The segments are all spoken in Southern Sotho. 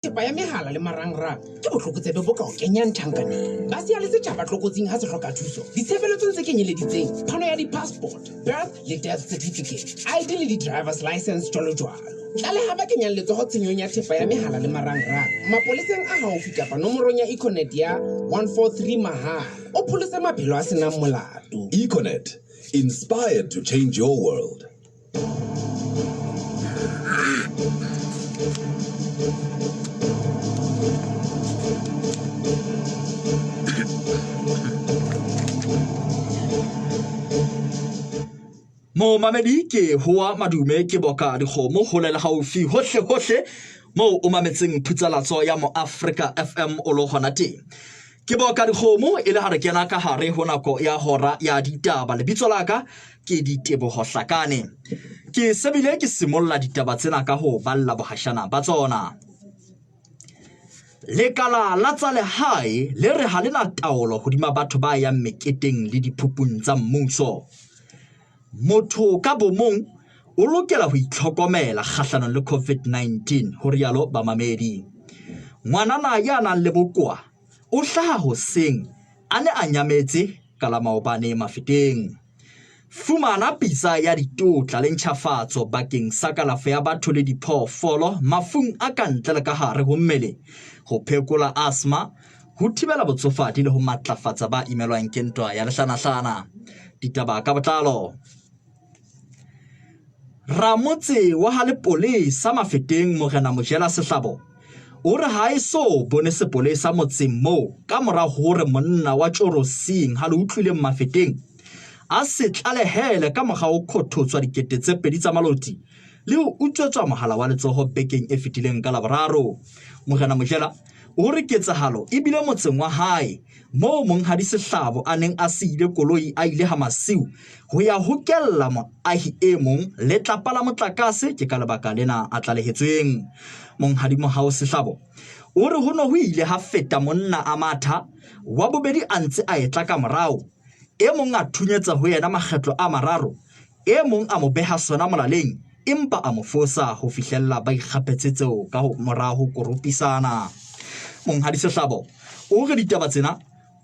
Thepa ya mehala le marangrang ke botlokotsebe bo ka o kenyang tjhankaneng. Ba siya le setjhaba tlokotsing ha se hloka thuso ditshebeletsong tse kenyeleditseng phano ya di-passport, birth le death certificate, ID le di-driver's license jwalo jwalo. Tlaleha ba kenyang letsoho tshenyong ya thepa ya mehala le marangrang mapoleseng a haufi kapa nomorong ya Econet ya 143 mahala. O pholose maphelo a senang molato. Econet, inspired to change your world. Momamedi ke hoa madume ke boka dikgomo hole le haufi hohle hohle moo o mametseng phutsalatso ya mo Afrika FM o lo hona teng. Ke boka dikgomo e le ha re kena ka hare ho nako ya hora ya ditaba. Lebitso la ka ke Diteboho Hlakane. Ke sebile ke simolla ditaba tsena ka ho balla bohashana ba tsona. Lekala la tsa lehae le re ha le na taolo hodima batho ba yang meketeng le diphupung tsa mmuso. Motho ka bomong o lokela ho itlhokomela kgahlanong le COVID-19, ho rialo bamamedi. Ngwanana ya nang le bokowa o hlaha hoseng a ne a nyametse ka la maobane Mafeteng. Fumana pitsa ya ditotla le ntjhafatso bakeng sa kalafo ya batho le diphoofolo mafung a ka ntle le ka hare ho mmele, ho phekola asthma, ho thibela botsofadi le ho matlafatsa ba imelwang ke ntwa ya lehlanahlana. Ditaba ka botlalo. Ramotse wa ha lepolesa Mafeteng Morena Mojela Sehlabo o re ha e so bone sepolesa motseng moo ka mora hore monna wa Tjorosing ha le utlwileng Mafeteng a se tlalehele ka mora ho khothotswa 2000 tsa maloti le ho utswetswa mohala wa letsoho bekeng e fetileng ka Laboraro. Morena Mojela o re ketsahalo e bile motseng wa hae moo Monghadi Sehlabo a neng a siile koloi a ile ha masiu ho ya hokella moahi e mong letlapa la motlakase ke ka lebaka lena a tlalehetsweng. Monghadi Mohau Sehlabo o re ho no ho ile ha feta monna a matha, wa bobedi a ntse a etla ka morao, e mong a thunyetsa ho yena makgetlo a mararo, E mong a mo beha sona molaleng, empa a mo fosa ho fihlella ba ikgapetse tseo ka mora ho koropisana. Monghadi Sehlabo o re ditaba tsena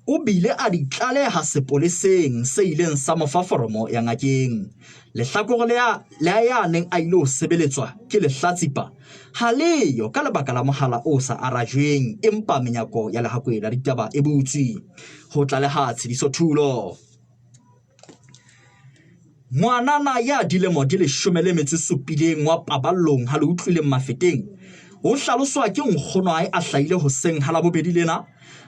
o bile a di tlaleha sepoleseng se ileng sa mo fa foromo ya ngakeng. Lehlakore le ya ya neng a ile ho sebeletswa ke lehlatsipa ha le yo ka lebaka la mohala o sa arajweng, empa menyako ya lehakoe la ditaba e butswe. Ho tlaleha Tshediso Thulo. Ngwanana ya dilemo di 17 wa Paballong ha le utlwileng Mafeteng o hlaloswa ke nkgonwae a hlahile hoseng ha Labobedi lena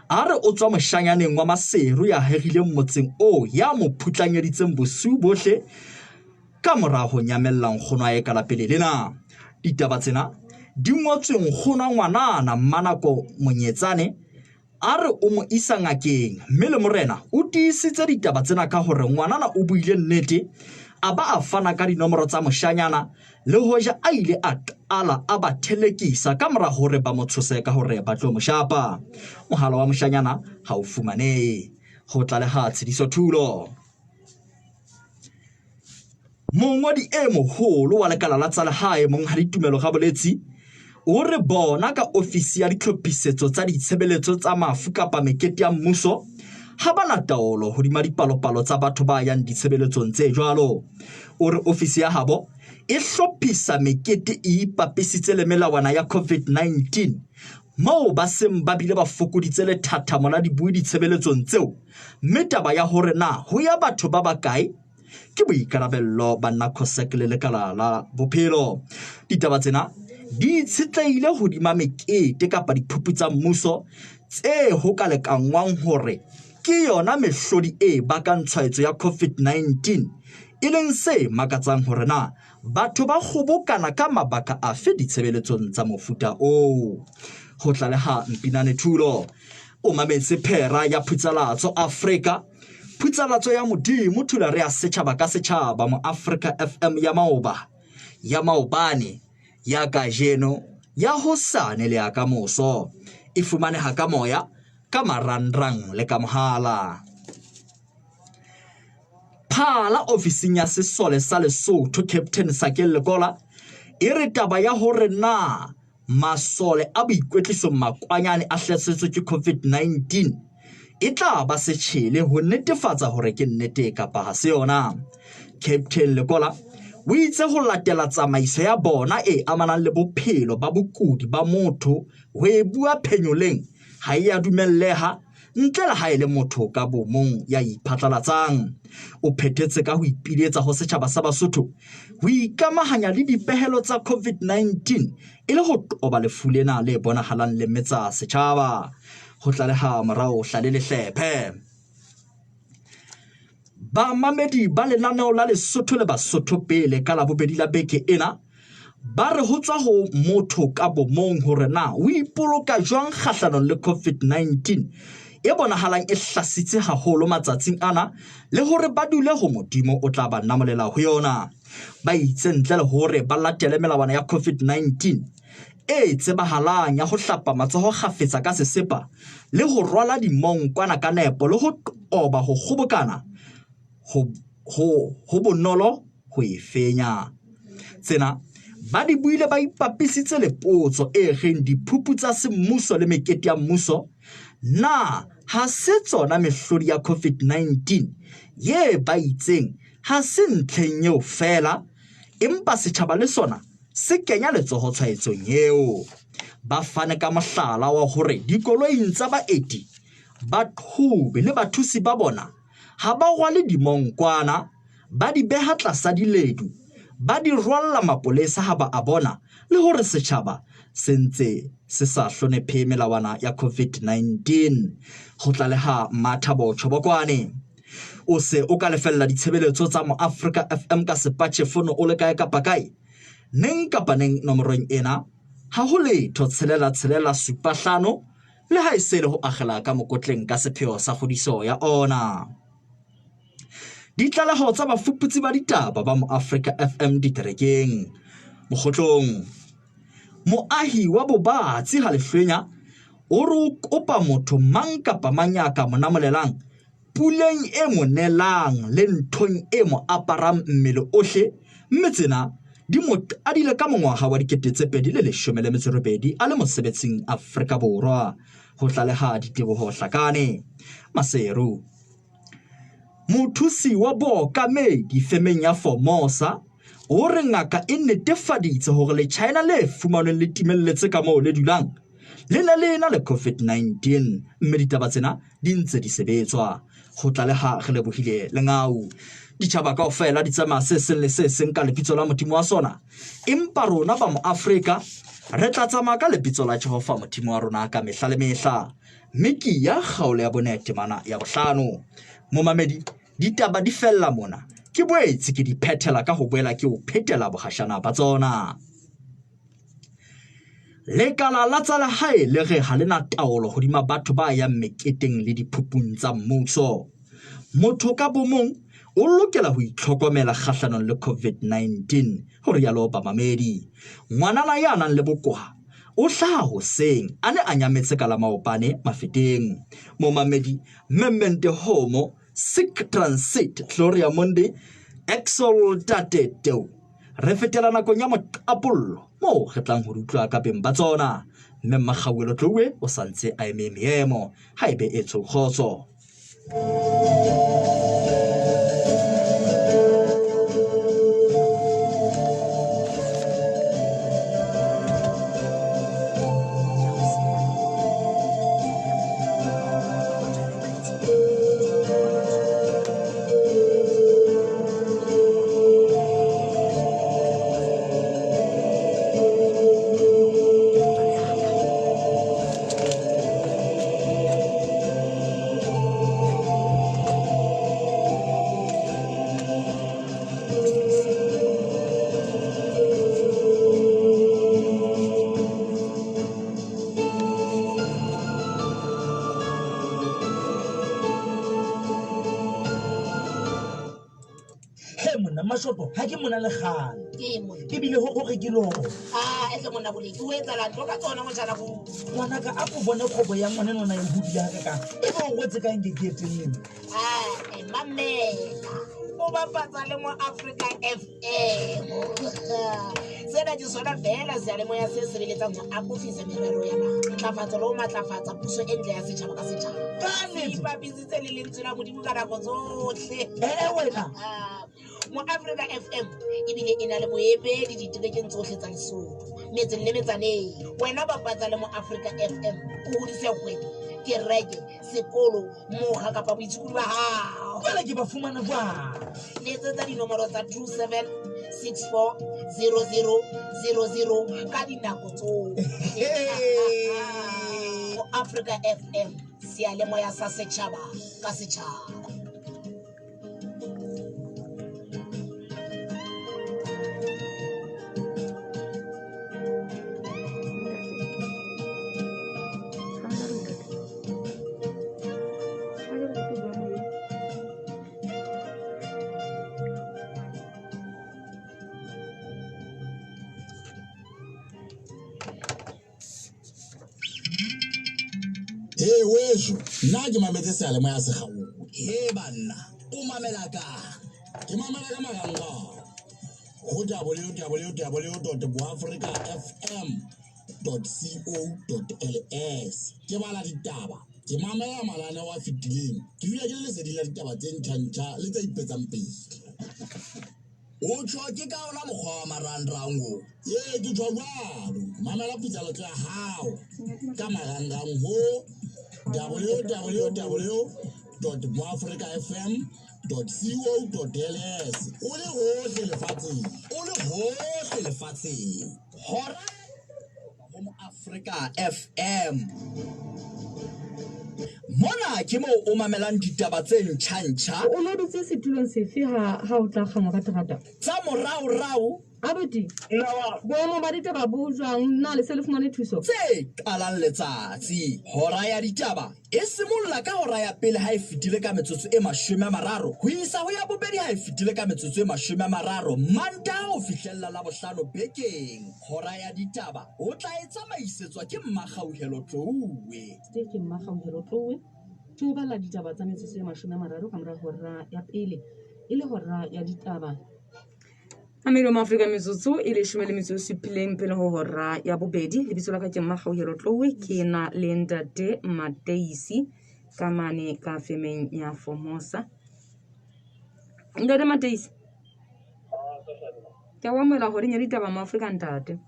a re o tswa moshanyaneng wa Maseru ya herileng motseng oo ya mo phutlanyeditseng bosiu bohle ka mora ho nyamella nkgonwae ka lapele lena. Ditaba tsena di ngotswe nkgonwa ngwanana Mmanako Monyetsane A re o mo isa ngakeng, mme le morena o tiisitse ditaba tsena ka hore ngwanana o buile nnete, a ba a fana ka dinomoro tsa moshanyana, le hoja a ile a qala a ba thelekisa ka mora hore ba mo tshose ka hore ba tlo mo shapa. Mohala wa moshanyana ha o fumanehe. Ho tlaleha Tshediso Thulo. Mongodi e moholo wa lekala la tsa lehae Monghadi Tumelo Raboletsi o re bona ka ofisi ya ditlhophisetso tsa ditshebeletso tsa mafu kapa mekete ya mmuso ha ba na taolo hodima dipalopalo tsa batho ba yang ditshebeletsong tse jwalo. O re ofisi ya habo e hlophisa mekete e ipapisitse le melawana ya COVID-19 moo ba seng ba bile ba fokoditse lethathamo la dibui ditshebeletsong tseo mme taba ya hore na ho ya batho ba bakae ke boikarabello ba NACOSEC le lekala la bophelo. Ditaba tsena di itshetlehile hodima mekete kapa diphupu tsa mmuso tse ho ka lekanngwang hore ke yona mehlodi e bakang tshwaetso ya COVID-19, e leng se makatsang hore na batho ba kgobokana ka mabaka afe ditshebeletsong tsa mofuta oo. Ho tlaleha Mpinane Thulo. O mametse phera ya Phutsalatso Afrika Phutsalatso ya Modimo Thulare ya setjhaba ka setjhaba mo Afrika FM ya maoba ya maobane ya kajeno ya hosane le ya kamoso e fumaneha ka moya ka marangrang le ka mohala. Phala ofising ya sesole sa Lesotho Captain Sakeng Lekola e re taba ya hore na masole a boikwetlisong makwanyane a hlasetswe ke COVID-19 e tla ba setjhele ho netefatsa hore ke nnete kapa ha se yona. Captain Lekola o itse ho latela tsamaiso ya bona e amanang le bophelo ba bokudi ba motho ho e bua phenyoleng ha e a dumelleha ntle le ha e le motho ka bomong ya iphatlalatsang. O phethetse ka ho ipiletsa ho setjhaba sa Basotho ho ikamahanya le dipehelo tsa COVID-19 e le ho qoba lefu lena le bonahalang le metsa setjhaba. Ho tlaleha morao Hlale Lehlephe. Bamamedi ba lenaneo la Lesotho le Basotho pele ka Labobedi la beke ena ba re ho tswa ho motho ka bomong hore na o ipoloka jwang kgahlanong le COVID-19 e bonahalang e hlasitse haholo matsatsing ana le hore ba dule ho Modimo o tla ba namolela ho yona. Ba itse ntle le hore ba latele melawana ya COVID-19 e tsebahalang ya ho hlapa matsoho kgafetsa ka sesepa le ho rwala dimonkwana ka nepo le ho qoba ho kgobokana ho, ho, ho bonolo ho e fenya. Tsena ba di buile ba ipapisitse le potso e reng diphupu tsa semmuso le mekete ya mmuso na ha se tsona mehlodi ya COVID-19 ye ba itseng ha se ntlheng eo feela empa setjhaba le sona se kenya letsoho tshwaetsong eo. Ba fane ka mohlala wa hore dikoloing tsa baeti, baqhobi le bathusi ba bona ha ba rwale dimonkwana, ba di beha tlasa diledu, ba di rwalla mapolesa ha ba a bona le hore setjhaba se ntse se sa hlonephe melawana ya COVID-19. Ho tlaleha Mmathabo Chobokwane. O se o ka lefella ditshebeletso tsa Moafrika FM ka sepatjhe fono o le kae kapa kae, neng kapa neng nomorong ena, ha ho letho tshelela tshelela supa hlano, le ha e se le ho akgela ka mokotleng ka sepheo sa kgodiso ya ona. Ditlaleho tsa bafuputsi ba ditaba ba Moafrika FM diterekeng. Mokgotlong. Moahi wa Bobatsi ha Lehlwenya o re o kopa motho mang kapa mang ya ka mo namolelang puleng e mo nelang le nthong e mo aparang mmele ohle, mme tsena di mo qadile ka mongwaha wa 2018 a le mosebetsing Afrika Borwa. Ho tlaleha Diteboho Hlakane. Maseru. Mothusi wa bookamedi femeng ya Formosa o re ngaka e netefaditse hore Letjhaena le fumanweng le timelletse ka moo le dulang le ne le ena le COVID-19 mme ditaba tsena di ntse di sebetswa. Ho tlaleha re lebohile Lengau. Ditjhaba kaofela di tsamaya se seng le se seng ka lebitso la Modimo wa sona, empa rona ba Moafrika re tla tsamaya ka lebitso la Jehova Modimo wa rona ka mehla le mehla. Mekiya kgaolo ya bone temana ya bohlano. Momamedi, ditaba di fella mona. Ke boetse ke di phethela ka ho boela ke o phetela bohashana ba tsona. Lekala la tsa lehae le re ha le na taolo hodima batho ba yang meketeng le diphupung tsa mmuso. Motho ka bomong o lokela ho itlhokomela kgahlanong le COVID-19, ho rialo bamamedi. Ngwanana ya nang le bokowa o hlaha hoseng a ne a nyametse ka la maobane Mafeteng. Momamedi, Memmente Homo, Sic Transit, Gloria Mundi, Exaltate Teu. Re fetela nakong ya moqapollo moo re tlang ho di utlwa ka beng ba tsona. Mme Mmakgauelo Tlouwe o sa ntse a eme meemo ha e be e tsho kgotso. He monna mashoto ha ke mona le kgale ebile ho gore ke lona ngwanaka a ko bone kgwebo ya ngwane nona e hodile ga kakang e be o rwetse kang ke ke eteng ena mamela. O bapatsa le mo Africa FM. Sena ke sona feela seyalemoya se sebeletsang ho akofisa merero ya naha, ntlafatso le ho matlafatsa puso e ntle ya setjhaba ka setjhaba. Ka nnete. Se ipapisitse le lentswe la Modimo ka nako tsohle. Ee wena. Mo Africa FM ebile e na le boemedi diterekeng tsohle tsa Lesotho, metseng le metsaneng. Wena bapatsa le mo Africa FM, o hodise kgwebo, kereke, sekolo, mokga kapa boitshokodi ba hao. Jwale ke ba fumana jwang? Letsetsa dinomoro tsa 27640000 ka dinako tsohle. Mo Africa FM, seyalemoya sa setjhaba ka setjhaba. Hey weso, nna ke mametse seyalemoya se kgaowe. He banna, o mamela kang? Ke mamela ka marangrang ho www.boafricafm.co.ls. Ke bala ditaba, ke mamela mananeo a fetileng, ke dula ke le leseding la ditaba tse ntjha-ntjha le tse ipetsang pele. O tjho ke ka ona mokgwa wa marangrang o. Ee, ke tjho jwalo. Mamela pitsaletso ya hao ka marangrang ho www.boafricafm.co.ls. O le hohle lefatsheng. O le hohle lefatsheng. Hora ho Moafrika FM. Mona ke moo o mamelang ditaba tse ntjha-ntjha. O no dutse setulong sefe ha ha o tla kgangwa ka terata? Tsa moraorao. Abuti, boemo ba ditaba bo jwang? Na le se le fumane thuso? Tse qalang letsatsi. Hora ya ditaba e simolla ka hora ya pele ha e fetile ka metsotso e 30 ho isa ho ya bobedi ha e fetile ka metsotso e 30 Mantaha ho fihlella Labohlano bekeng. Hora ya ditaba o tla e tsamaisetswa ke Mmakgauhelo Tlouwe. Ke Mmakgauhelo Tlouwe. Ke o balla ditaba tsa metsotso e 30 ka mora hora ya pele e le hora ya ditaba. Mamelo ma Afrika metsotso e 17 pele ho hora ya bobedi. Lebitso la ka ke Mmakgauhelo Tlouwe, ke na le ntate Mateisi ka mane ka femeng ya Formosa. Ntate Mateisi, ke a o amohela horeng ya ditaba ma Afrika ntate.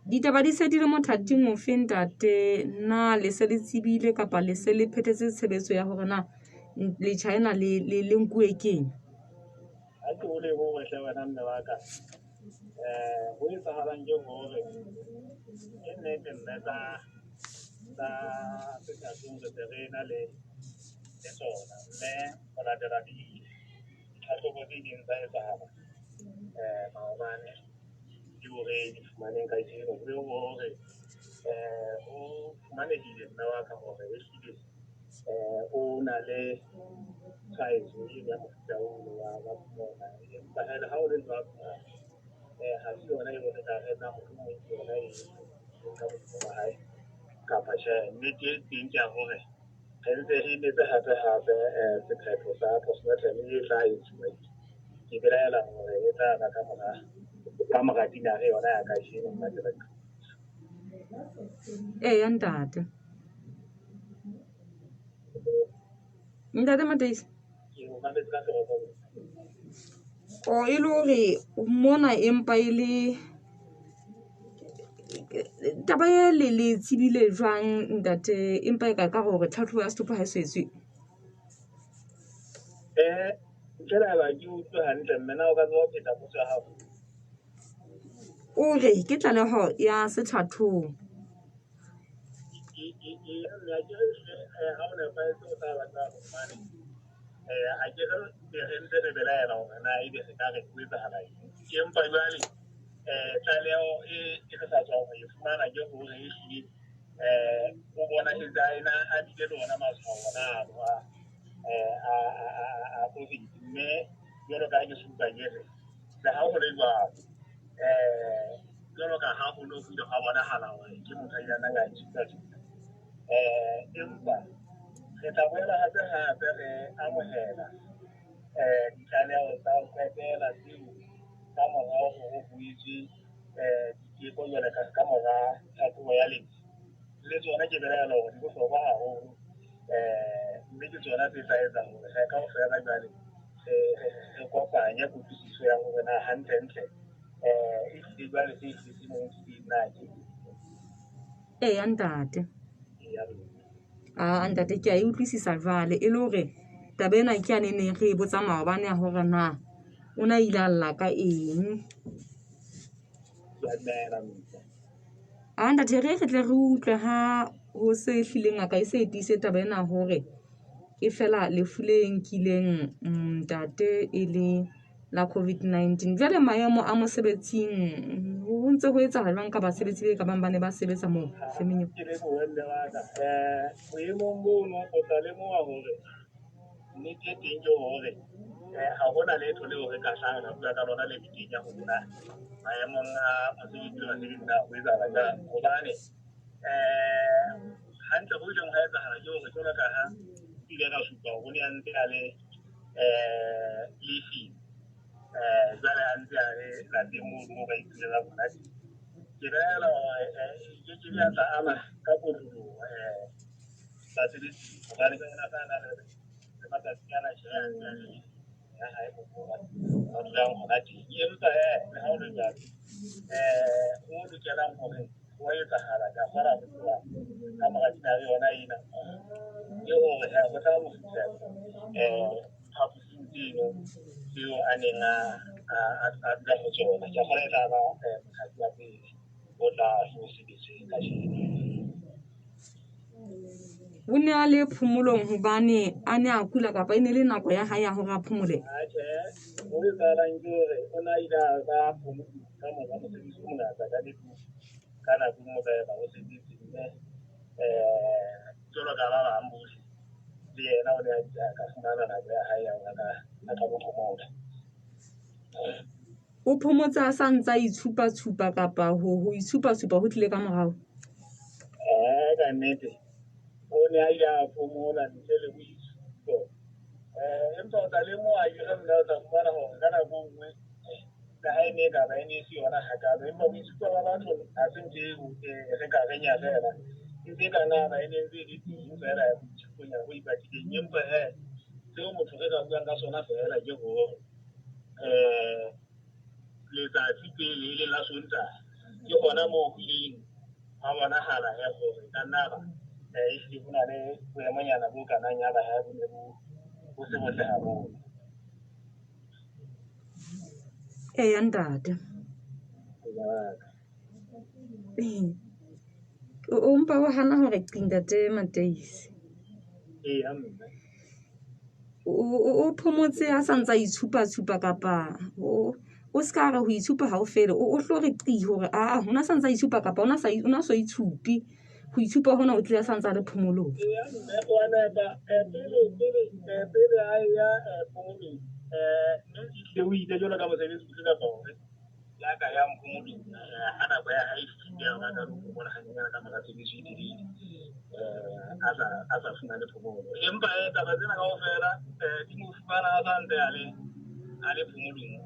Ditaba di se di le mothating ofe ntate? Na le se le tsebile kapa le se le phethetse tshebetso ya hore na le China le le le nkuwe keng? Ha ke o lebohe hle wena mme wa ka. Ho etsahalang ke hore ke nnete mme tsa tsa sethatong re se re na le le tsona, mme ho latela ditlhatlhobo tse ileng tsa etsahala maobane di re di fumaneng kajeno, ke hore o fumanehile mme wa ka hore ehlile o na le tshwaetso eno ya mofuta ono wa corona. Empa hee le ha o le jwalo, ha se yona eo re ka re na mohlomong ke yona e ka bophelo ba hae kapa tjhe. Nnete e teng ke ya hore re ntse re emetse hape hape sephetho sa postmortem e tla etsuwa. Ke belaela hore e tla ba ka mora dinare yona ya kajeno ho latela. Eya ntate. Ntate Mateisi. Ke o mametse ka hloko. O e le hore mona empa e le taba e le le tsebile jwang ntate, empa e ka ka hore tlhatlhobo ya setopo ha e so etswe? Ntle le haeba ke utlwe hantle mme, na o ka tseba ho pheta potso ya hao? O re ke tlaleho ya sethathong. Mme akere ha o nepahetse o tla batla hobane akere re ntse re belaela hore na ebe re ka re ho etsahala eng. Empa jwale tlaleho e re sa tswang ho e fumana ke hore ehlile o bonahetse a ena a bile le ona matshwao ona ano a COVID. Mme jwalo ka ha ke supa ke re le ha ho le jwalo, jwalo ka ha ho no ho ile hwa bonahala hore ke motho a ileng a nna a ithuta-thuta, empa Re tla boela hape hape re amohela um ditlaleho tsa ho qetela tseo ka morao hore ho etswe um diteko jwale ka ka mora tlhahlobo ya lefu. Le tsona ke belaela hore di bohlokwa haholo um mme ke tsona tse tla etsa hore re kaofela jwale re kopanye kutlwisiso ya hore na hantlentle um ehlile jwale se ehlile se mo nkileng na ke eng. Eya ntate. Aa ntate ke a e utlwisisa jwale e le hore taba ena ke yane e neng re e botsa maobane ya hore na o na ile a lla ka eng. A ntate re re tle re utlwe ha ho se hlile ngaka e se e tiise taba ena hore e fela lefu le nkileng ntate e le la COVID-19. Jwale maemo a mosebetsing ho ntse ho etsahala jwang ka basebetsi be ka bang ba ne ba sebetsa moo femeng eo? Ke lebohe mme wa ka. Boemong bono o tla lemoha hore nnete e teng ke hore ha hona letho leo re ka hlahang ra bua ka lona le bekeng ya rona maemong a mosebetsi le basebetsi na ho etsahala jwang. Hobane hantle ho ileng hwa etsahala ke hore jwalo ka ha ile ra supa hore o ne a ntse a le leafing jwale a ntse a le lapeng moo moo ba itulela bona teng. Ke belaela hore e ke ke ya tla ama ka kotloloho basebetsi hobane ka ona sa na le matsatsi ana tjhe a ntse a le ya hae moo ba dulang hona teng. Empa hee le ha ho le jwalo ho lokelang hore ho etsahala ka kgona ho tloha ka mora dinare yona ena ke hore hee ho tla mo fihla phaposing tseno tseo a neng a dula ho tsona. Ke kgolwa e tla ba mothati wa pele o tla mosebetsing kajeno. O ne a le phomolong hobane a ne a kula kapa e ne le nako ya hae ya hore a phomole? Atjhe, ho etsahalang ke hore o ne a ile a ba phomolong ka mora mosebetsi o mongata ka lefu ka nako e nngwe ba o sebetse mme jwalo ka ba bang bohle le yena o ne a ka fumana nako ya hae ya hore a ka mo phomola. O phomotse a sa ntse a itshupa-tshupa kapa ho itshupa-tshupa ho tlile ka morao? Ka nnete o ne a ile a phomola ntle le boitshupo. Empa o tla lemoha akere mme o tla fumana hore ka nako e nngwe le ha e ne e ka ba e ne e se yona hakalo, empa boitshupo ba batho ha se ntho eo re ka reng ya fela. Ntse e ka na ba e ne ntse e le teng feela boitshuponyana bo ipatileng. Empa hee seo motho re ka buang ka sona feela ke hore letsatsi pele e leng la Sontaha ke hona moo ho ileng hwa bonahala he hore ka nna ba ehlile ho na le boemonyana bo ka nang ya ba he bo ne bo se botle haholo. Eya ntate. O mpa o hana hore qi ntate Mateisi. Eya mme. O phomotse a sa ntse a itshupa-tshupa kapa o se ka re ho itshupa ha o fele, o hlo re qi hore aa o na sa ntse a itshupa kapa o na so itshupe. Ho itshupa hona o tlile a sa ntse a le phomolong. Eya mme wa nepa. Pele a eya phomolong mme ehlile o ile jwalo ka mosebetsi ofe kapa ofe ya ka yang phomolong ha nako ya hae e fihlile ya hore a ka lo phomola hanyenyane ka mora tshebetso e telele a sa fumane phomolo. Empa taba tsena kaofela di mo fumana a sa ntse a le phomolong.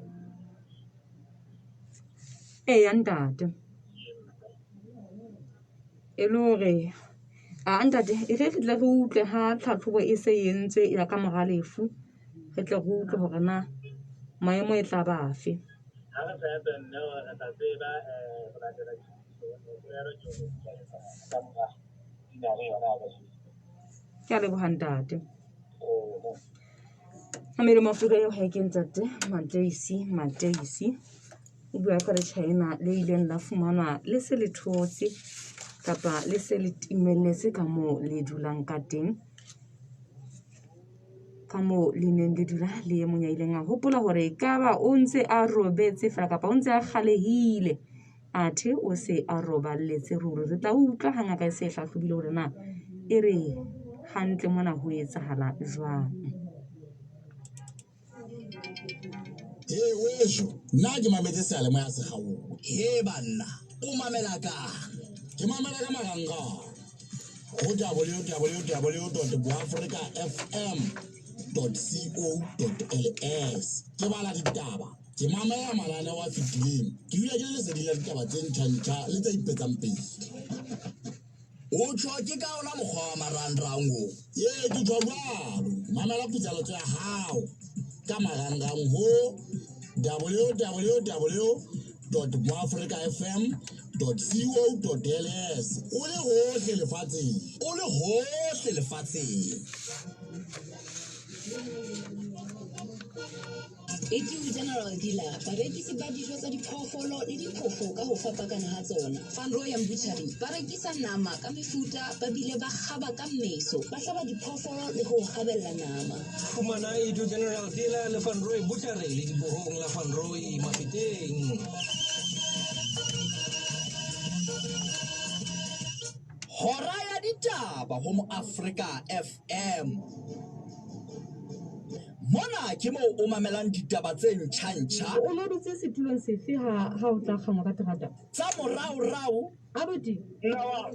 Eya ntate. E le hore a ntate e re re tle re utlwe ha tlhatlhobo e se e entswe ya ka mora lefu, re tle re utlwe hore na maemo e tla ba afe. Ha re tshepe mme hore re tla tseba ho latela dipolelo ke hore di tla etsahala ka mora dinare yona ya kajeno. Ke a leboha ntate. Mamelo Mafura eo ha e ke ntate Mateisi Mateisi. O bua ka letjhaena le ileng la fumanwa le se le thotse kapa le se le timelletse ka moo le dulang ka teng. Ka moo le neng le dula le e mong ya ileng a hopola hore ekaba o ntse a robetse fela kapa o ntse a kgalehile. Athe o se a roballetse ruri. Re tla utlwa ha ngaka e se e hlahlobile hore na e re hantle mona ho etsahala jwang. He weso, nna ke mametse seyalemoya se kgaoha. He banna, o mamela kang? Ke mamela ka marangrang. Ho www.boafrikafm.co.ls ke bala ditaba, ke mamela mananeo a fetileng, ke dula ke le leseding la ditaba tse ntjhantjha le tse ipetsang pele. O tjho ke ka ona mokgwa wa marangrang o? Ee, ke tjho jwalo. Mamela putsaletso ya hao ka marangrang ho www.moafrikafm.co.ls o le hohle lefatsheng. O le hohle lefatsheng. ATU General Dealer, barekisi ba dijo tsa diphoofolo le diphofo ka ho fapakana ha tsona. Van Rooyen Butchery, ba rekisa nama ka mefuta ba bile ba kgaba ka mmeso. Ba hlaba diphoofolo le ho kgabella nama. Fumana Edu General Dealer le Van Rooy Butchery ledibohong la Van Rooy Mafeteng. Hora ya ditaba ho Moafrika FM. Mona ke moo o mamelang ditaba tse ntjha-ntjha. O no dutse setulong sefe ha ha o tla kgangwa ka terata? Tsa morao-rao. Abuti,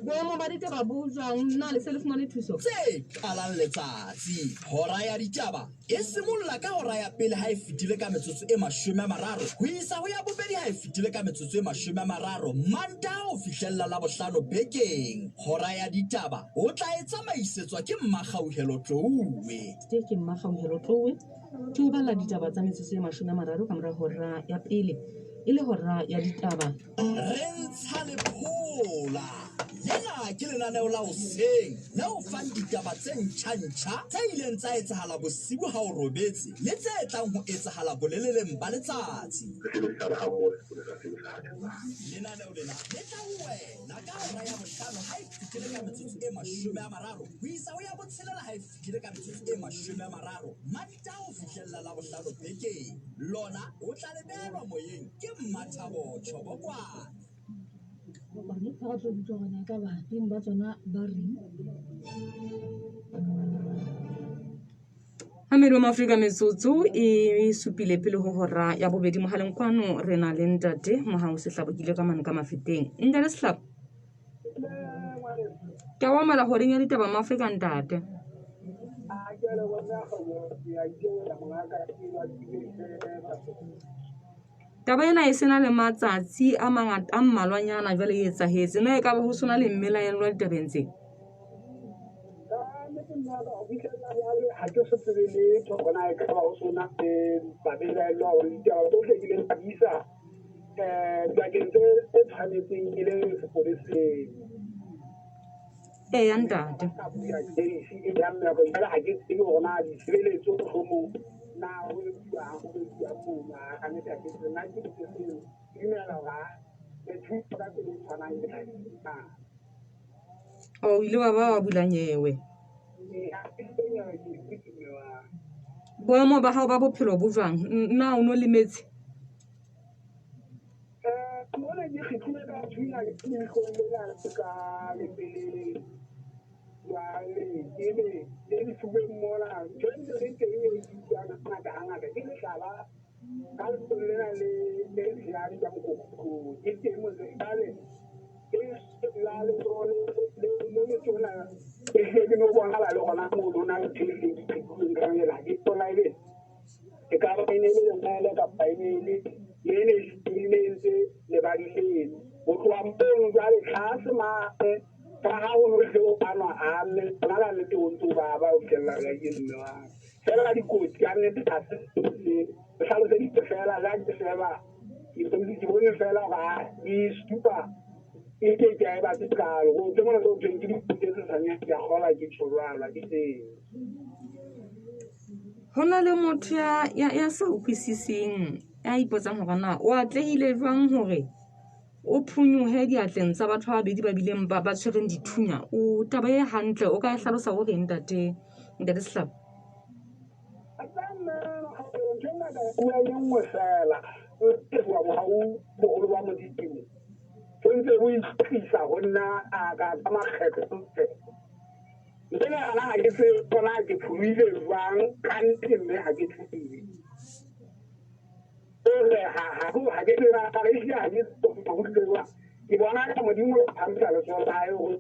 boemo ba ditaba bo jwang? Na le se le fumane thuso? Tse qalang letsatsi. Hora ya ditaba e simolla ka hora ya pele ha e fetile ka metsotso e 30 ho isa ho ya bobedi ha e fetile ka metsotso e 30 Mantaha ho fihlella Labohlano bekeng. Hora ya ditaba o tla e tsamaisetswa ke Mmakgauhelo Tlouwe. Ke ke Mmakgauhelo Tlouwe ke o balla ditaba tsa metsotso e 30 ka mora hora ya pele e le hora ya ditaba. Re ntsha lephola. Lena ke lenaneo la hoseng le o fang ditaba tse ntjha-ntjha tse ileng tsa etsahala bosiu ha o robetse le tse tlang ho etsahala boleleleng ba letsatsi. Lenaneo lena le tla ho wena ka hora ya bohlano ha e fetile ka metsotso e 30 ho isa ho ya botshelela ha e fetile ka metsotso e 30 Mantaha ho fihlella Labohlano bekeng. Lona o tla le behelwa moyeng ke Mmathabo Tjhobokwane. Bokone fa re tlo utlwa hore na ekaba beng ba tsona ba reng. Mamedi wa Maafrika metsotso e supile pele ho hora ya bobedi mohaleng kwano re na le ntate Mohau Sehlabo ke ile ka mane ka Mafeteng. Ntate Sehlabo. Ke a o amela horeng ya ditaba Maafrika ntate. Taba ena e sena le matsatsi a mangata a mmalwanyana jwale e etsahetse. Na e ka ba ho sona le mmelaellwa ditabeng tse? Ha ke so tsebe letho hore na ekaba ho sona le babelaellwa hore ditaba tsohle ke ileng ka di isa dibakeng tse tshwanetseng e le sepoleseng. Eya ntate. Ka bula case e ya mmeko jwale ha ke tsebe hore na ditshebeletso mohlomong na ho etsuwang ho etsuwang mono ka nnete ha ke tsebe. Nna ke ntse ke dumela hore le thuso ka tsela e tshwanang ke tla e fumana. O ile wa ba wa bula nyewe. Boemo ba hao ba bophelo bo jwang? Na o no lemetse? Mona ke kgetlile ka thunya leihlong lena ka lepeleng. Jwale ebe le lefubeng mona ntho e ntse le teng e ke utlwang hangata hangata ke lehlaba ka letsohong lena le le tshehadi ka mokokotlong. Ke teng mo jwale la letsoho le letona e hlile ke no bonahala le hona mono ho na le ntho e hlileng ke qhekilweng ka yona. Ke tsona ebe e ka ba e ne e le lengole kapa e ne e le e ne e ne e ntse lebadi leno. Ho tloha mono jwale tlase mane ka ha ho no hle o anwa a mme ona la nnete o ntso ba ba o fihlella ka ke mme wa ka. Fela dikotsi ka nnete ha se tse hlaloseditse fela le ha ke sheba ke bone fela hore ha di supa e ke ke a e batle kalo. Ho tse mona tse ho thweng ke dikotsi tse sesanyane ke a kgolwa ke tjho jwalo ha ke tsebe. Ho na le motho ya, ya, ya sa utlwisiseng ya ipotsang hore na o atlehile jwang hore o phonyohe diatleng tsa batho ba babedi ba bileng ba, ba tshwereng dithunya. O taba e hantle o ka e hlalosa o reng ntate, ntate Sehlabo? Ntho e ngata bua e le nngwe fela wa bohau boholo ba Modimo bo ntse bo itlisa ho nna ka ka makgetlo mme nana ha ke tsebe bona ke pholohile jwang ka nnete mme ha ke tsebe ore ha ha ha ke tsebe ha ke ehlile ha ke tsebe ho tlile jwang ke bona ka Modimo o phahamisa letsoho la hae hore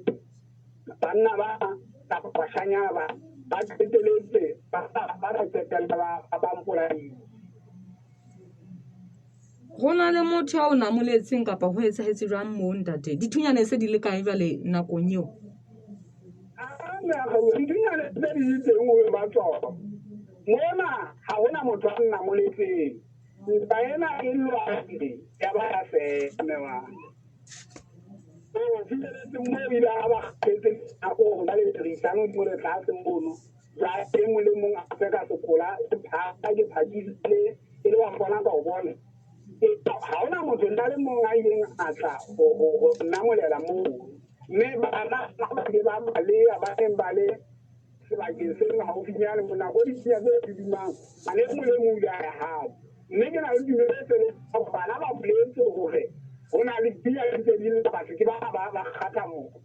Banna ba kapa bashanyana ba ba qeteletse ba ba qetella ba mpolaile. Ho na le motho ya o namoletseng kapa ho etsahetse jwang moo ntate? Dithunyane se di le kae jwale nakong eo? Dithunyane tse di le teng ho ba tsona. Mona ha hona motho a nnamoletseng. Ntwa ena e lwane ya ba ya fela mme wa. O fihleletse moo ile a ba kgethetse nako hore jwale re isane hodimo le tlase mono. Jwale e mong le mong a tseka sekola ke phaka ke phakisile e le wa mpona ka o bona. Ha hona motho nna le mong a ileng a tla ho nnamolela moo. Mme bana ba ile ba baleha ba neng ba le sebakeng se haufinyane mo nako dithunya tse tudumang. Bana e mong le mong o ile a ya hae. Mme ke na le tumelo e feletseng hore bana ba boletse hore ho na le dithunya di ntse di lla batho ke ba ba kgatha motho.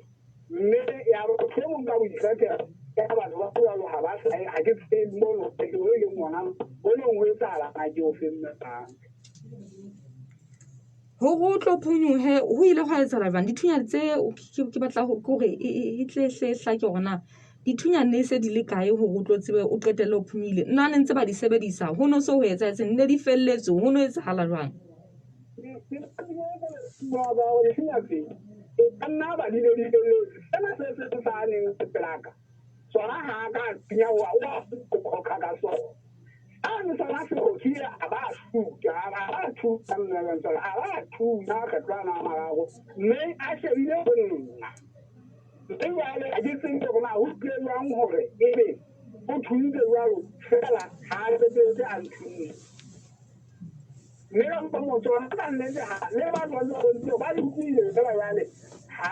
Mme ya ba motho e mong ka boikgethelo ya batho ba jwalo ha ba sa ha ke tsebe mono ke o e leng ona o leng ho etsahala na ke o fe mme bang. Hore o tlo phonyohe ho ile hwa etsahala jwang? Dithunya tse ke batla hore e tle hle hlake hore na dithunya ne se di le kae hore o tlo tsebe o qetelle o phonyohile. Nna ne ntse ba di sebedisa ho no so ho etsahetseng ne di felletswe ho no etsahala jwang? Dithunya tse e ka nna ba di ne di felletse. Sena se seng sa neng se pelaka sona ha ka thunya wa o khokha ka sona. A ne sona se khokhile a ba shuta a ba thunya mme tsona a ba thunya kgetlo ana a mararo mme a shebile ho nna. Mme jwale ha ke tsebe hore na ho tlile jwang hore ebe o thuntse jwalo fela ha a qetelletse a nthuntse. Mme ka mpa motho ona ka nnete ha le batho ba ntse ba di utlwile fela jwale ha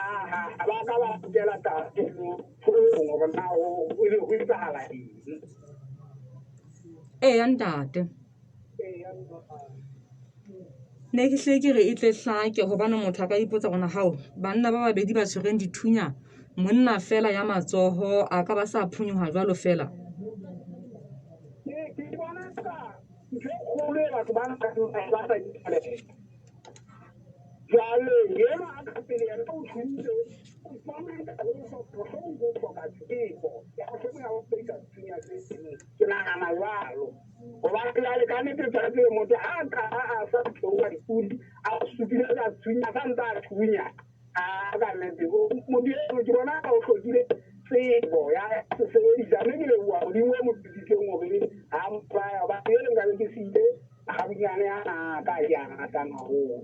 ba ka ba kela taba eno hloohong hore na ho ho etsahala eng. Eya ntate. Ne ke hle ke re e tle hlake hobane motho a ka ipotsa hore hao banna ba babedi ba tshwereng dithunya monna fela ya matsoho a ka ba sa phonyoha jwalo fela. Ke bona ka ntho e kgolo e batho ba ba sa itholela. Jwale enwa a ka pele yena o thuntse o bona mohlomong o hloka tsebo ya mohlomong ya ho sebedisa dithunya tse ding. Ke nahana jwalo. Hobane jwale ka nnete tshwanetse motho ha a qala a sa theoha dipudi a supile ka thunya sa ntse a thunya. A ka nnete motho eno ke bona o hlokile tsebo ya se sebedisa mme ke leboha Modimo o mo thusitseng hore ha mpolaya hobane ele nkabe ke siile makgabunyane ana a ka ke a ratang haholo.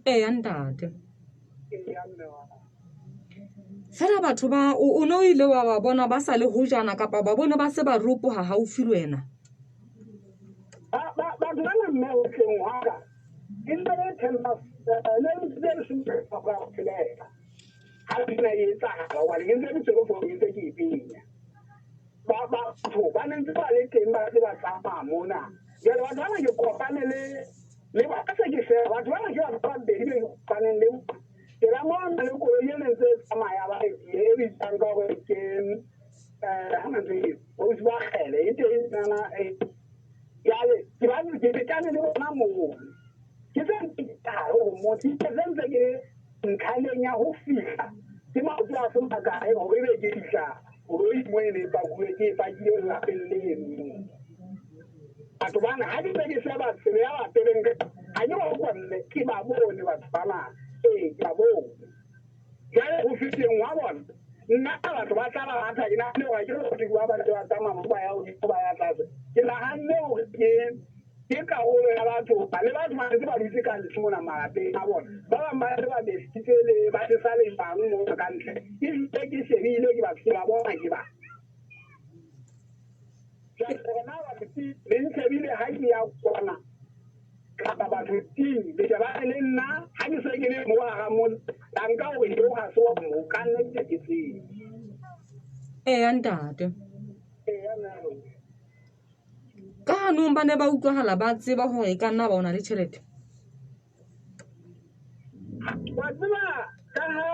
Eya ntate. Eya mme wa ka. Fela batho ba o no ile wa ba bona ba sa le hojana kapa ba bone ba se ba ropoha haufi le wena? Batho bana mme hohleng wa ka e ne le 10 past ne le 6:50 ha pina e etsahala hobane ke ntse ke tshwere founu ke ntse ke e penya. Batho ba ne ntse ba le teng ba ntse ba tsamaya mona. Jwale batho bana ke kopane le ba se ke sheba batho bana ke batho ba babedi be ke kopaneng le bona. Ke la mona le koloi e ne ntse e tsamaya ba e bitsang ka hore ke ha ntse e Volkswagen e teng nana jwale ke ba ke betane le bona moo. Ke se ntse ke hare ho motse ke se ntse ke ntlhaneng ya ho fihla ke maoto a se makae hore ebe ke fihla koloi mo e ne e pakuwe ke e pakile lelapeng leno. Batho bana ha ke ntse ke sheba tsela ya bapeleng ha ke ba utlwa mme ke ba bone batho bana. Ee ke ba bone. Jwale ho fihleng hwa bona nna batho ba tla ba rata ke nahanne hore ke re batho ba ba ntse ba tsamaya mo ba ya hodimo ba ya tlase. Ke nahanne hore ke karolo ya batho le batho ba ntse ba dutse ka ntle mona malapeng a bona. Ba bang ba ntse ba besitse le ba tjhesa le bang mona ka ntle. Ke ntse ke shebile ke batho ke ba bona ke ba. Jwale hore na batho le nshebile ha ke ya kwana kapa batho ting le shebane le nna ha ke se ke le mo hara motse ka nka hore eo ha se wa mo ka nnete ke tsebe. Eya ntate. Eya mme. Ka hanong ba ne ba utlwahala ba tseba hore e ka nna ba o na le tjhelete? Wa tseba ka ha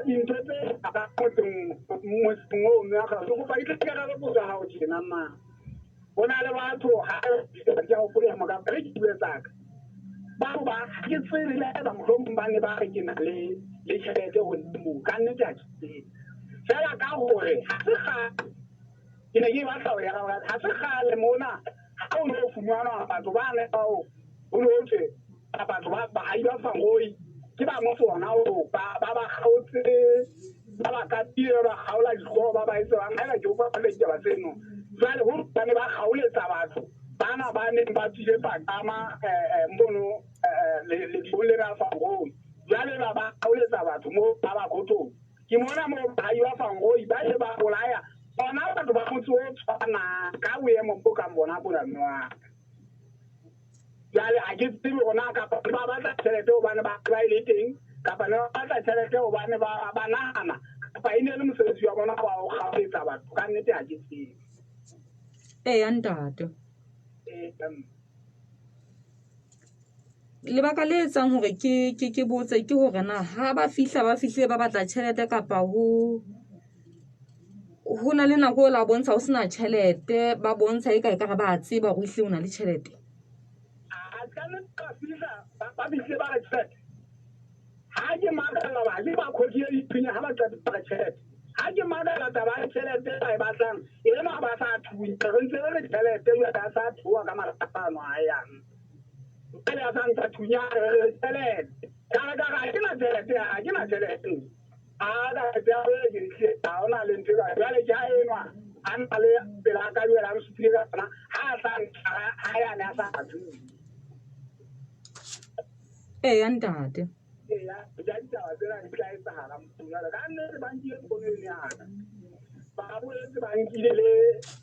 dintho tse ka motseng oo mme wa ka ke kopa ke tle ke arabe potso ya hao tjena ma. Ho na le batho ha ke a hopola mo ka re ke bue tsaka. Batho ba ha ke tsebe le haeba mohlomong ba ne ba re ke na le tjhelete ho nna moo ka nnete ha ke tsebe. Feela ka hore ha se kgale ke ne ke batla ho ya ha se kgale mona ha o no fumanwa batho ba ne bao ho no thwe batho ba baahi ba Fangoyi ke ba motse ona oo ba ba ba kgaotse ba ba kapile ba ba kgaola dihlooho ba ba etse bang haeba ke utlwa le ditaba tseno. Jwale ho ba ne ba kgaoletsa batho bana ba neng ba tswile Pakama mono ledibong lena la Fangoyi. Jwale ba ba kgaoletsa batho moo ba ba khothong. Ke mona moo baahi ba Fangoyi ba ile ba bolaya bona batho ba motse o tshwanang ka boemo bo kang bona bona mme wa ka. Jwale ha ke tsebe hore na kapa ba batla tjhelete hobane ba ba e le teng kapa ne ba batla tjhelete hobane ba ba nahana kapa e ne e le mosebetsi wa bona wa ho kgaoletsa batho. Ka nnete ha ke tsebe. Eya ntate. Ee, mme. Lebaka le etsang hore ke ke ke botse ke hore na ha ba fihla ba fihlile ba batla tjhelete kapa ho ho na le nako o la bontsha ho sena tjhelete ba bontsha eka ekare ba tseba hore ehlile o na le tjhelete. A ka nnete ba fihla ba fihlile ba re tjhelete. Ha ke makalla ba ke ba khokile dithunya ha ba qeta ba re tjhelete. Ha ke makalla taba ya tjhelete ba e batlang ena ba sa thunya re ntse re re tjhelete jwale a sa theoha ka marapano a yang. Jwale a sa ntsa thunya re re tjhelete. Ka re ka re ha ke na tjhelete ha ke na tjhelete. A ka re ke hlile ha hona le ntho e jwalo. Jwale ke ha enwa a na le pela ka jwale a nsupile ka tsona ha a sa ntshwara ha yane a sa thunya. Eya ntate. Eya, ja ditaba tsena di tla etsahala jwale. Ka nnete ba nkile fono eno ya ka. Ba boetse ba nkile le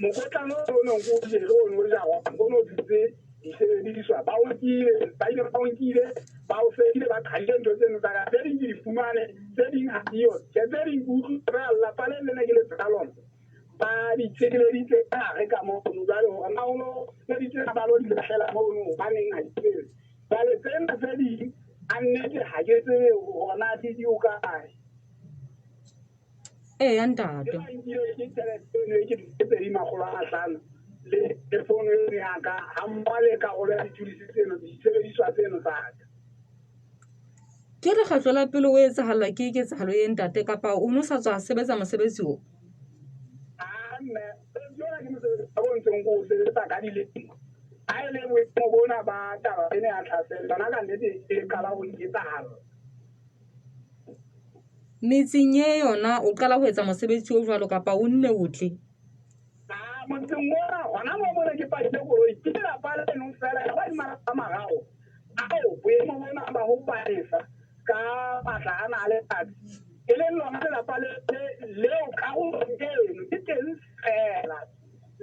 mokotlana o nong o jere o no jarwa o no dutse disebediswa. Ba o nkile, ba ile ba o nkile, ba o fedile, ba qhadile ntho tseno tsa ka. Tse ding ke di fumane, tse ding ha diyo. Tjhe, tse ding ke utlwile feela lelapa le le ne ke le tseba lona. Ba di tshireleditse ka hare ka mono jwale hore na ho no sebeditse ba lo di lahlela mono hobaneng ha ke tsebe. Jwale tsena tse ding a nnete ha ke tsebe hore na di di o kae. Eya ntate. Ke ba nkile ke tjhelete eno e ke 2500 le fono eno ya ka ha mmoho le karolo ya ditulisi tseno disebediswa tseno tsa ka. Ke lekgetlo la pele o etsahallwa ke ketsahalo e ntate kapa o no sa tswa sebetsa mosebetsi o? Ah mme, mosebetsi ona ke mosebetsi o ntseng ko o sebetsa ka dilemo. Ha e le boemo bona ba taba ena ya tlhaselo yona ka nnete e qala ho nketsahalla. Metseng e yona o qala ho etsa mosebetsi o jwalo kapa o nne o tle? Ah, motseng ona hona moo mona ke pakile koloi ke lelapa leno feela ya ba di malapa a mararo ao boemo bona ba ho palesa ka matla ana a letsatsi e leng lona lelapa le leo karolong eno ke teng feela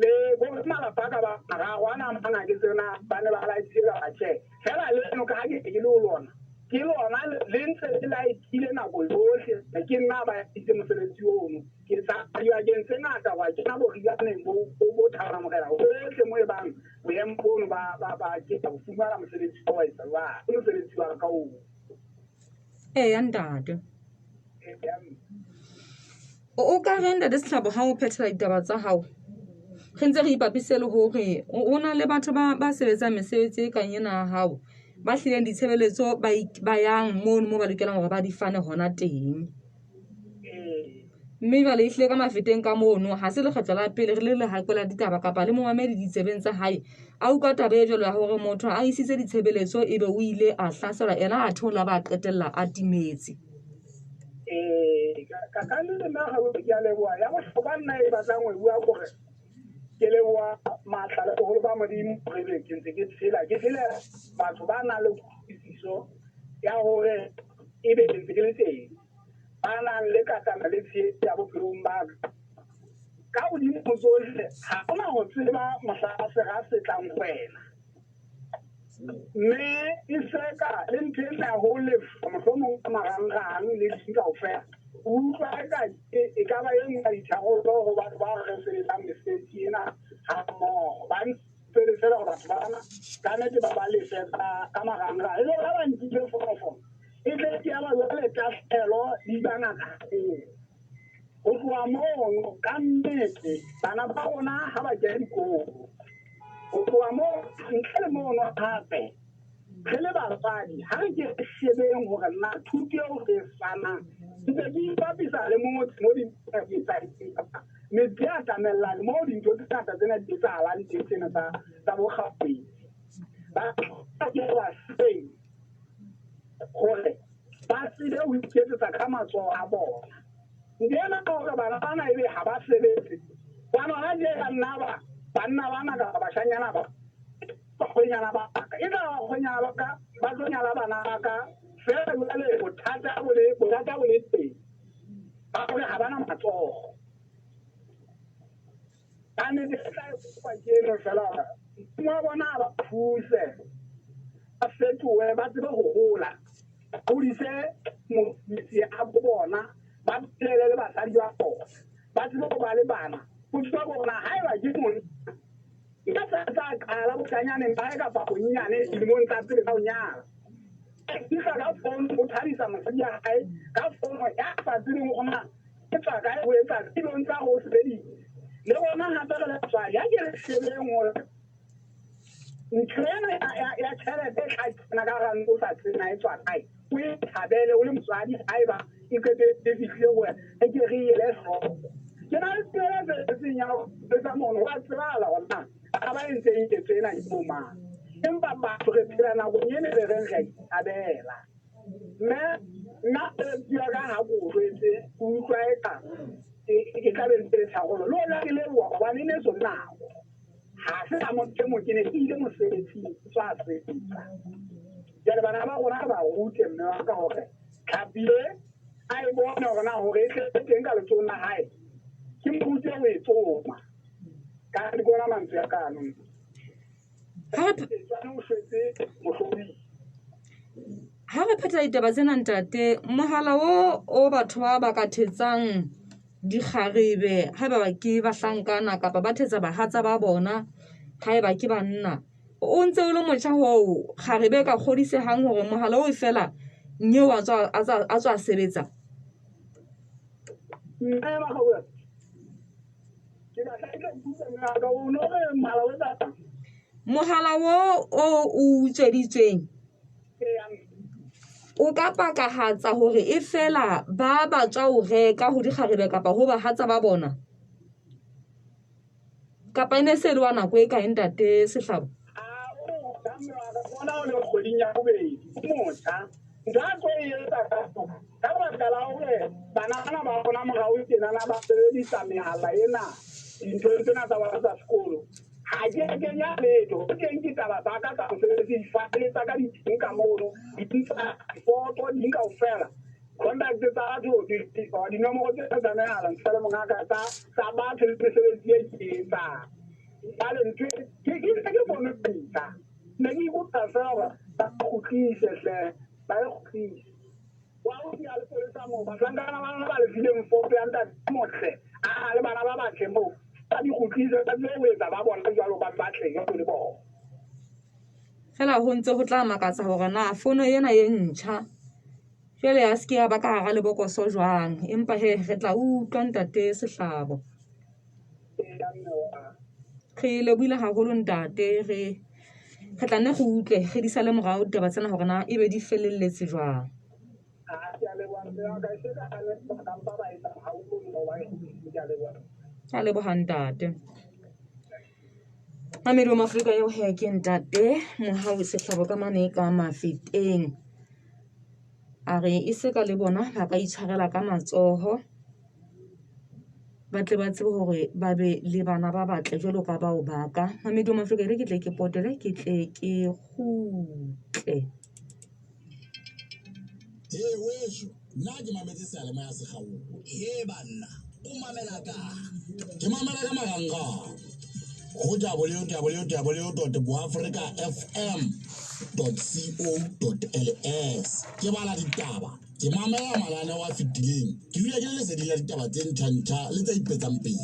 le bo malapa a ka ba mararo ana a mang ha ke tsebe na ba ne ba laetile kapa tjhe. Feela leno ka ha ke ke le ho lona ke lona le ntse le laetile nako yohle ke nna ba itse mosebetsi ono. Ke tsamaya dibakeng tse ngata ho kena borianeng bo bo Thaba Morena hohle mo e bang boemo bono ba ba ba ke ho fumana mosebetsi wa etsa jwang ke mosebetsi wa ka oo. Eya ntate. Eya mme. O ka reng ntate Sehlabo ha o phethela ditaba tsa hao? Re ntse re ipapise le hore ho na le batho ba ba sebetsang mesebetsi e kang ena ya hao, ba hlileng ditshebeletso ba ba yang mono mo ba lokelang hore ba di fane hona teng. Mme jwale ehlile ka Mafeteng ka mono ha se lekgetlo la pele re le lehakwe la ditaba kapa le momamedi ditsebeng tsa hae a utlwa taba e jwalo ya hore motho a isitse ditshebeletso ebe o ile a hlaselwa ena a theola ba qetella a timetse. Ee, ka ka nnete nna ga ke a leboha. Ya bohlokwa nna e batlang ho e bua kore ke leboha matla le boholo ba Modimo hore ebe ke ntse ke phela. Ke phelela batho ba nang le kutlwisiso ya hore ebe ke ntse ke le teng. Ba nang le katana le tshehetso ya bophelong ba ka. Ka hodimo ho tsohle, ha o na ho tseba mohla sera se tlang ho wena. Mme e seka le ntho ena ya ho lefa mohlomong ka marangrang le ding kaofela, o utlwa eka e ka ba e nngwe ya ditharollo ho batho bao re sebetsang mesebetsi ena hammoho. Ba ntse feela hore batho bana ka nnete ba ba lefe ka marangrang. E le hore ha ba nkile fonofono, e tle ke ya ba jwale tahlehelo di ba ngata haholo. Ho tloha mono, ka nnete bana ba rona ha ba kena dikolo. Ho tloha moo, ntle le mono hape, Re le batswadi ha re ke re shebeng hore na thuto eo re e fanang ntse ke ipapisa le motse mo dintho di etsahetseng kapa metse e atamellane moo dintho tse ngata tsena di etsahalang teng tsena tsa tsa bokgapedi. Ba ke ba seng hore ba tsebe ho iketsetsa ka matsoho a bona. Ntho ena ya hore bana bana ebe ha ba sebetse, hobane hona tje ka nna ba banna bana kapa bashanyana ba bakgwenyana ba ka, e tla ba bakgwenyana ba ka ba tlo nyala bana ba ka feela. Jwale bothata bo le bothata bo le teng ba hore ha bana matsoho. Ka nnete ke tla e kopa ke eno feela hore Modimo wa bona a ba thuse ba fetohe ba tsebe ho hola, ba hodise motse a bo bona, ba phelele le basadi ba bona, ba tsebe ho ba le bana. Ho tseba bona haeba ke monna ya sa tla qala boshanyaneng ba hae kapa bonnyane dilemong tsa pele tsa ho nyala, a fihla ka fono o thabisa mosadi ya hae ka fono ya sa tsebeng hore na e tswa kae ho etsa dilong tsa ho sebedisa. Le rona hape re le batswadi ha ke re shebeng hore ntho ena ya tjhelete e tla kena ka hara ntlo o sa tsebe na e tswa kae, o e thabele o le motswadi haeba e qetelletse e fihlile ho wena, re ke re e ele hloko. Ke na le tsela e felletseng ya ho etsa mono, ho a tsebahala hore na bana ba entseng ketso ena ke bo mang. Empa batho re phela nakong ena e re reng re a ithabela. Mme nna mosebetsi wa ka ha ke o jwetse, ke utlwa eka ke tla be ntse le tharollo. Le hoja ke leboha hobane e ne e so nako. Ha se ka motho e mong, ke ne ke ile mosebetsing, ke tswa sebetsa. Jwale bana ba rona re ba rute mme wa ka hore tlhapi e a e bone hore na hore e tle teng ka letsohong la hae, ke mo rute ho e tsoma. Ka ke ona mantswe a ka ano. Ha re phetha ditaba tsena ntate, mohala o o batho ba ba ka thetsang dikgarebe haeba ba ke bahlankana kapa ba thetsa bahatsa ba bona haeba ke banna. O ntse o le motjha hoo kgarebe e ka kgodisehang hore mohala oo feela nyeo a tswa a tswa sebetsa. Mme Mohala wo o o utsweditsweng o ka pakahatsa hore e fela ba ba tswa o reka ho dikgarebe kapa ho bahatsa ba bona? Kapa e ne se le wa nako e kae ntate Sehlabo? Bona o le kgweding ya bobedi o motjha ntho a tlo e etsa ka baka la hore bana bana ba rona morao tjenana ba sebedisa mehala ena dinthong tsena tsa bona tsa sekolo. Ha ke a kenya letho ho teng, ke taba tsa ka tsa mosebetsi, difaele tsa ka di teng ka mono, ding tsa difoto ding kaofela, contact tsa batho, dinomoro tse tsa mehala ntle le mongaka tsa batho le mesebetsi e ke e etsang. Jwale ntho e ke ke ntse ke fono e ntjha, ne ke ikopa feela hore ba kgutlise hle, ba e kgutlise. Wa ho ya lepolesa moo bahlankana ba lona ba le fileng foto ya ntate e motle a na le bana ba batle moo, ba di kgutlise ba tsebe ho etsa ba bona jwalo ba batle jwalo le bona. Feela ho ntse ho tla makatsa hore na fono ena e ntjha jwale ya se ke ya ba ka hara lebokoso jwang, empa hee re tla utlwa ntate Sehlabo. Re lebohile haholo ntate re re tla nne re utlwe re di sale morao ditaba tsena hore na ebe di felelletse jwang. Ke a leboha ntate. Mamedi wa Maafrika eo he ke ntate Mohau Sehlabo ka mane ka Mafeteng. A re e se ka le bona ba ka itshwarela ka matsoho. Ba tle ba tsebe hore ba be le bana ba batle jwalo ka bao ba ka. Mamedi wa Maafrika e re ke tle ke potele ke tle ke kgutle. He weso, nna ke mametse seyalemoya se kgaoha. He banna, o mamela kae? Ke mamela ka marangrang ho www.boafricafm.co.ls. Ke bala ditaba, ke mamela mananeo a fetileng, ke dula ke le leseding la ditaba tse ntjha-ntjha le tse ipetsang pele.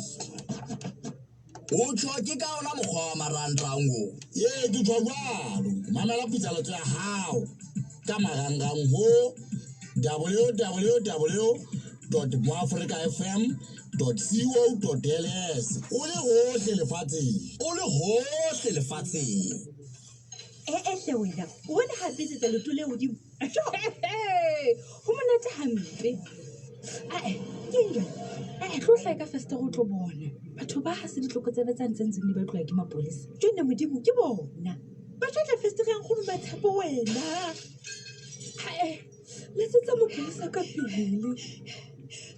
O tjho ke ka ona mokgwa wa marangrang o? Ee, ke tjho jwalo. Mamela pitsaletso ya hao ka marangrang ho www.moafricafm.co.ls o le hohle lefatsheng. O le hohle lefatsheng. Ee hle wena, o bone ha betsetsa leoto le hodimo. Jo, ho monate hampe. Ae, ke eng jwale? Ae, tlo hlahe ka festere o tlo bona. Batho ba ha se ditlokotsebe tsa ntse ntseng di batluwa ke mapolesa. Jo nna Modimo, ke bona. Ba tla tla festere ya nkgono Matshepo wena. Ae, letsetsa mapolesa ka pele.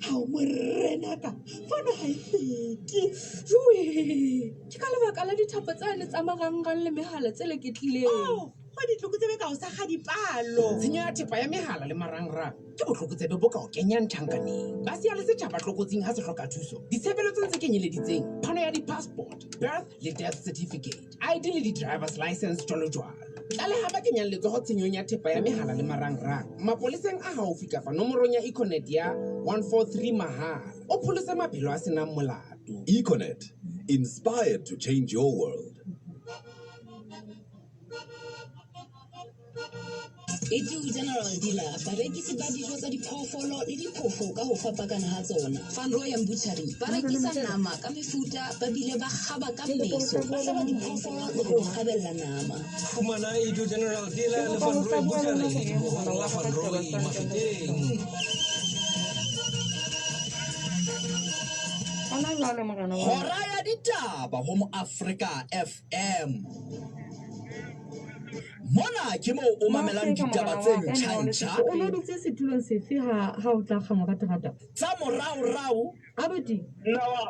Hao morenaka, fono ha e fete. Joe, ke ka lebaka la dithapo tsane tsa marangrang le mehala tse leketlileng. Oh, ho ditlokotsebe ka ho sa kga dipalo. Tshenyo ya thepa ya mehala le marangrang ke botlokotsebe bo ka o kenyang tjhankaneng. Ba siya le setjhaba tlokotsing ha se hloka thuso ditshebeletsong tse kenyeleditseng phano ya di-passport, birth le death certificate, ID le di-driver's license jwalo jwalo. Tlaleha ba kenyang letsoho tshenyong ya thepa ya mehala le marangrang mapoleseng a haufi kapa nomorong ya Econet ya 143 mahala. O pholose maphelo a senang molato. Econet, inspired to change your world. Edu General Dealer, barekisi ba dijo tsa diphoofolo le diphofo ka ho fapakana ha tsona. Van Rooyen Butchery, ba rekisa nama ka mefuta ba bile ba kgaba ka meso. Ba hlaba diphoofolo le ho kgabella nama. Fumana Edu General Dealer le Van Rooyen Butchery ledibohong la Van Rooyen Mafeteng. Hona jwale morena wa Hora ya ditaba ho Moafrika FM. Mona ke moo o mamelang Moafrika ditaba morena tse wa ka enwa o ntjha-ntjha lesotho. O no dutse setulong sefe ha ha o tla kgangwa ka terata? tsa moraorao Abuti,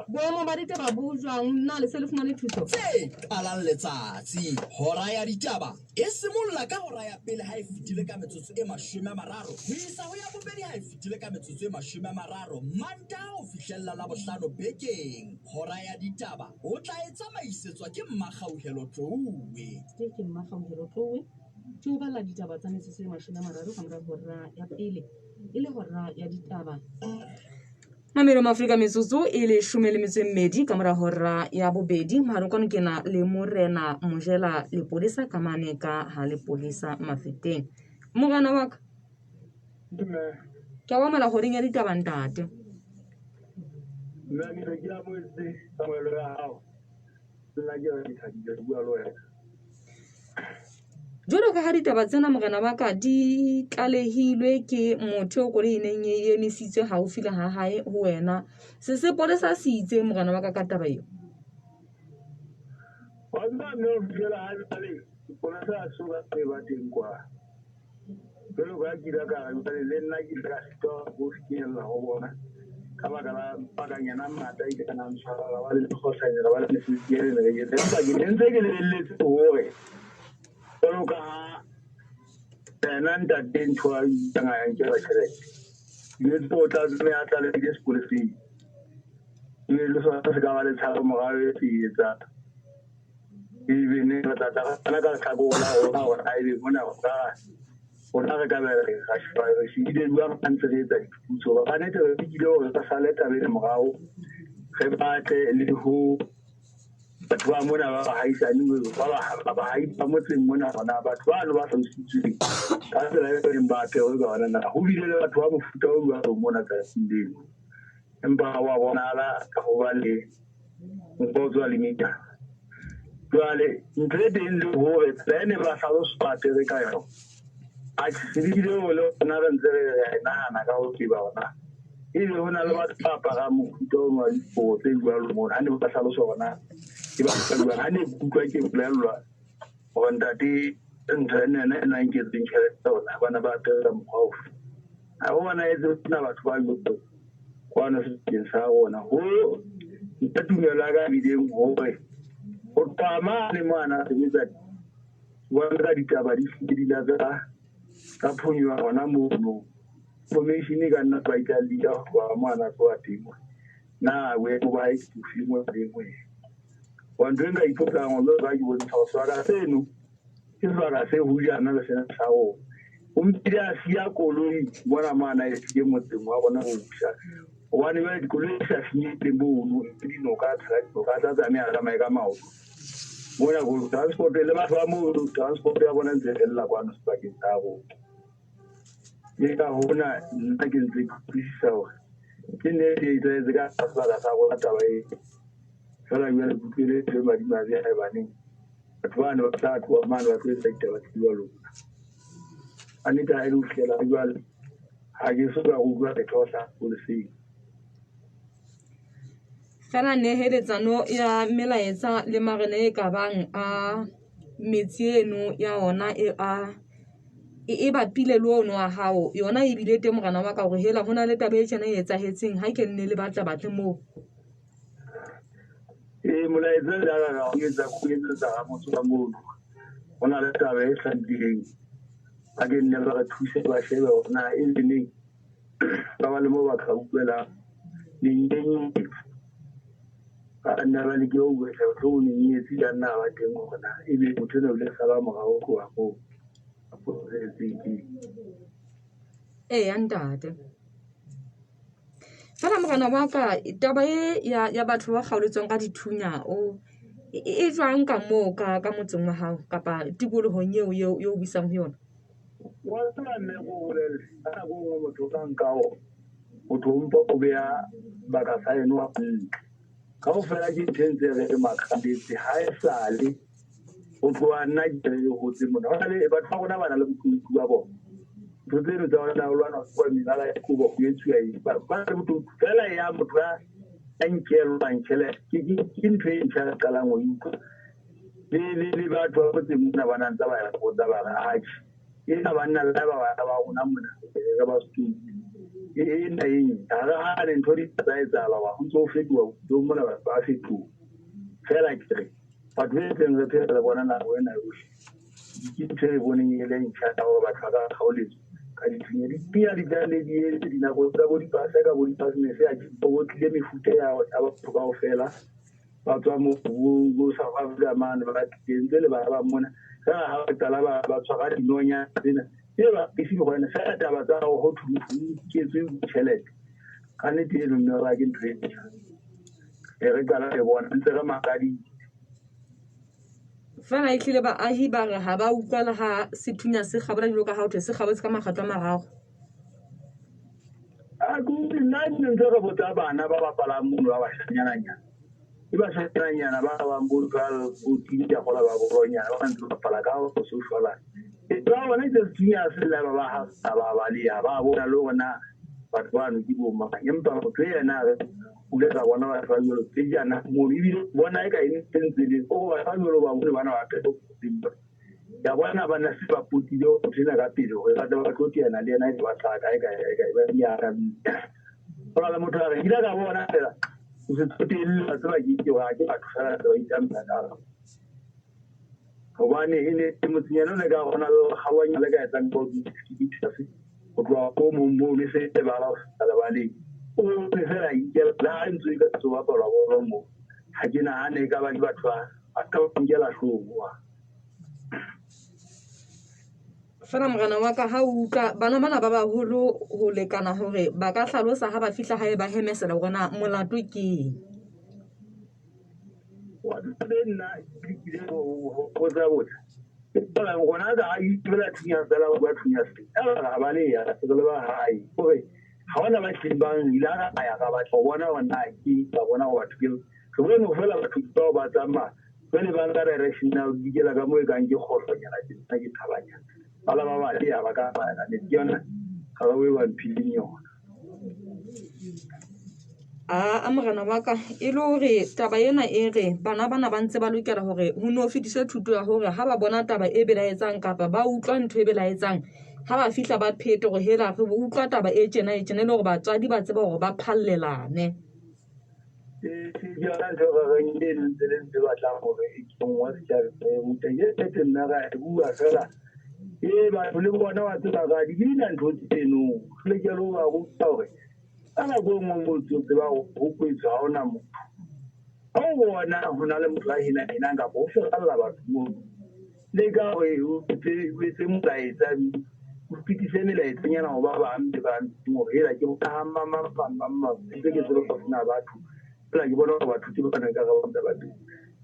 boemo ba ditaba bo jwang? Na le se le fumane thuso? tse qalang letsatsi. Hora ya ditaba e simolla ka hora ya pele ha e fetile ka metsotso e 30 ho isa ho ya bobedi ha e fetile ka metsotso e 30 Mantaha ho fihlella Labohlano bekeng. Hora ya ditaba o tla e tsamaisetswa ke Mmakgauhelo Tlouwe. Ke ke Mmakgauhelo Tlouwe. Ke o balla ditaba tsa metsotso e 30 ka mora hora ya pele e le hora ya ditaba. Mamelo Maafrika metsotso e 12 ka mora hora ya bobedi. Mohaleng kwano ke na le Morena Mojela Lepolesa ka mane ka ha Lepolesa Mafeteng. Morena wa ka. Ke a o amela horeng ya ditaba ntate. Nna ke ne ke amohetse kamohelo ya hao. Nna ke re ke thabile ho bua le wena. Jwalo ka ha ditaba tsena morena wa ka di tlalehilwe ke motho eo koloi e neng e emisitswe haufi le ha hae ho wena. Se sepolesa se itseng morena wa ka ka taba eo? Wa tseba mme ho fihlela ha jwale sepolesa ha se so ka se ba teng kwa. Jwalo ka ha ke ile ka re jwale le nna ke ile ka sitwa ho finyella ho bona ka baka la mabakanyana a mangata a ile a nang tshwara ra ba le mekgohlanyana ra ba le mesebetsi e re ne re etsa. Empa ke ne ntse ke lebelletse hore jwalo ka ha yena ntate ntho a ileng a ya nkela tjhelete jwetse o tla tlameha a tlalehile sepoleseng ebe le sona se ka ba le tshalo morao e se etsang. Ebe ne re tla tla re fana ka lehlakore la rona hore a ebe mona rona re ka be re ra sheba re shebile jwang ha ntse re etsa diphuputso. Hoba ka nnete re lekile hore re sale taba ena morao, re batle le ho batho ba mona ba bahaisane ba baahi ba motseng mona hona batho bano ba hlalositsweng ka tsela e neng ba apere ka yona na ho bile le batho ba mofuta o jwalo mona tsatsing leno. Empa wa bonahala ka ho ba le nka o tswa limita. Jwale ntho e teng le hore tsela e ne ba hlaloswa ba apere ka yona atjhe se bile hore le rona re ntse re re a e nahana ka ho teba hore na ebe ho na le batho ba aparang mofuta ono wa dikobo tse jwalo mona ha ne ba hlalosa hore na ke batho ba jwang. Ha ne ke utlwa ke bolellwa hore ntate ntho ena ena e na nketseng tjhelete hore na bana ba apere ka mokgwa ofe. Ha ho bonahetse ho sena batho ba jwalo kwano sebakeng sa rona. Ho nka tumelo ya ka bileng hore ho tloha mane mo ana a sebetsa teng, bona ka ditaba di hlile di la tsa phonyoha hona mono. Information e ka nna ba ika lika ho tloha mo ana tloha teng hore na boemo ba hae ke bofeng ho teng ho yena. Hoba ntho e nka ipotsang hore jwalo ka ha ke bontsha hore sebaka seno ke sebaka se hojana le sena sa rona. O mpile a siya koloi mona mo ana e file motseng wa rona o mosha. Hobane jwale dikoloi di sa finyelle mono, dinoka tshela dinoka tsa tsamaya a tsamaye ka maoto. Mona ko transport le batho ba moo transport ya bona ntse e fella kwano sebakeng sa rona. Ke ka hona nna ke ntse ke utlwisisa hore ke nnete e etsahetse ka sebaka sa rona taba e. Feela jwale ke utlwile ntho e madimabe haebaneng Batho bane ba tla tloha mane ba tlo etsa ditaba tse jwalo. Ka nnete ha e le ho fihlela jwale ha ke so ka utlwa letho ho hlaha sepoleseng. Fela neheletsano ya melaetsa le marena e ka bang a metse eno ya ona e a e, e bapile le ono wa hao yona e bile teng morena wa ka hore hela ho na le taba e tjena e etsahetseng ha ke nne le batla batle moo. Ee, molaetsa le ka ka o etsa o etsetsa ga motho ka mono. Ho na le taba e hlakileng. Ba ke nne ba re thuse ba shebe hore na e le neng ba ba le mo ba ka utlwelang menyenyetsi. Ba nna ba leke ho utlwa mohlomong menyenyetsi ya nna ba teng hore na ebe motho enwa o ile sala morao ho tloha moo. Eya ntate. Fela morena wa ka taba e ya, ya batho ba kgaoletsweng ka dithunya o e, e jwang ka moo ka, ka motseng wa hao kapa tikolohong eo eo eo o buisang ho yona? Wa tseba mme ko bolelle ka nako e nngwe motho o ka nka hore motho o mpa o beha baka sa eno hantle. Kaofela ke ntho e ntse re e makalletse ha e sale ho tloha nna ke re hotse mona. Hona le batho ba rona ba na le bokunutu ba bona. Ntho tseno tsa hore na o lwana kwa mebala ya kobo ho etsuwa eng. Ba na le bokunutu fela ya motho a a nkelwang tjhelete ke ke ntho e ntjha re qalang ho e utlwa. Le le le batho ba motseng mona ba na ntse ba ya botsa ba re atjhe ena banna le ba bana ba rona mona re ba setulu. Ena eng ha re hane ntho di tsa etsahala hoba ho ntso ho fetoha bophelong mona batho ba fetoha. Fela ke re batho be ntseng re phela le bona nako ena yohle ke ntho e re boneng e le ntjha ya hore batho ba ka kgaoletswa ka dithunya. Dithunya di tla nne di etse dinako tsa bo dipaseka bo dipasmese a bo tlile mefuta ya batho kaofela ba tswa mo bo South Africa mane ba tlile ntse le bana ba mona. Fela ha ba qala ba tshwara dinonyana tsena e ba ise go ena fela taba tsa ho thwe ho nketswe tjhelete. Ka nnete eno mme wa ke ntho e ntjha. E re qala re bona ntse re makaditse. Fela ehlile baahi ba re ha ba utlwa le ha sethunya se kgabola jwalo ka ha ho thwe se kgabotse ka makgetlo a mararo. A ke utlwe nna ne ntse re botsa bana ba bapalang mono ba bashanyananyana. Ke bashanyananyana ba bang bo 12, 14 ke a kgolwa ba boronyana ba ntse ba bapala ka ho socialize. E ba bona ke sethunya se lla ba ba hasa ba baleha ba bona le hore na batho bano ke bo mang. Empa motho yena a re o ile ka bona batho ba jwalo pejana mono ebile bona e ka e ntse ntse le o batho ba jwalo ba bone bana ba phela ya bona ba na se ba potile motho ena ka pele hore ba tle ba tlo teana le yena e ba tla kae kae kae kae ba ya ho na le motho a re ile ka bona fela o se tsotelle ba tseba ke ke wa ke batho fela ba itsamaela ka hobane e ne motseng ena le ka gona le kgaoanya le ka etsang bo di-meters ho tloha ko mong moo le se lebala ho feta lebaleng o ne fela ikela le ha ntse e ka tso bapalwa bolo moo ha ke nahane e ka ba ke batho ba ka ba nkela hloohong. Fela morena wa ka ha o utlwa bana bana ba baholo ho lekana hore ba ka hlalosa ha ba fihla hae ba hemesela hore na molato ke eng. Wa tseba nna ke kile ho botsa botsa. Empa rona ka itebela thunya fela ba thunya fela ha ba le ya se le ba hae. Hore ha hona ba hlileng ba ile ra ya ra batla ho bona hore na ke ba bona hore batho ke re bone fela batho bao ba tsamaya. Jwale ba nka direction ya ho dikela ka moo e kang ke kgohlonyana ke nna ke thabanyana. Bala ba ba ya ba ka ba ya ke yona karabo e ba mphileng yona. A morena wa ka e le hore taba ena e re bana bana ba ntse ba lokela hore ho no fetiswe thuto ya hore ha ba bona taba e belaetsang kapa ba utlwa ntho e belaetsang ha ba fihla ba phete hore hela re utlwa taba e tjena e tjena e le hore batswadi ba tseba hore ba phallelane. Ke yona ntho e re reng e ntse le ntse batlang hore e kenngwe setjhabeng re rute. Ke nnete nna ra e bua fela ee batho le bona wa tseba ra di bina ntho tseno. Re lokela ho ba ruta hore ka nako e nngwe motho o tseba hore ho kwetswe ha hona motho. Ha o bona ho na le motho a henahenang kapa ho feralla batho mono, leka hore o etse molaetsa o fetise melaetsanyana ho ba bang be bang hore hela ke bona ha mang mang mang mang mang ntse ke tseba ho sena batho fela ke bona hore batho ke bana ka re ba ntse ba teng.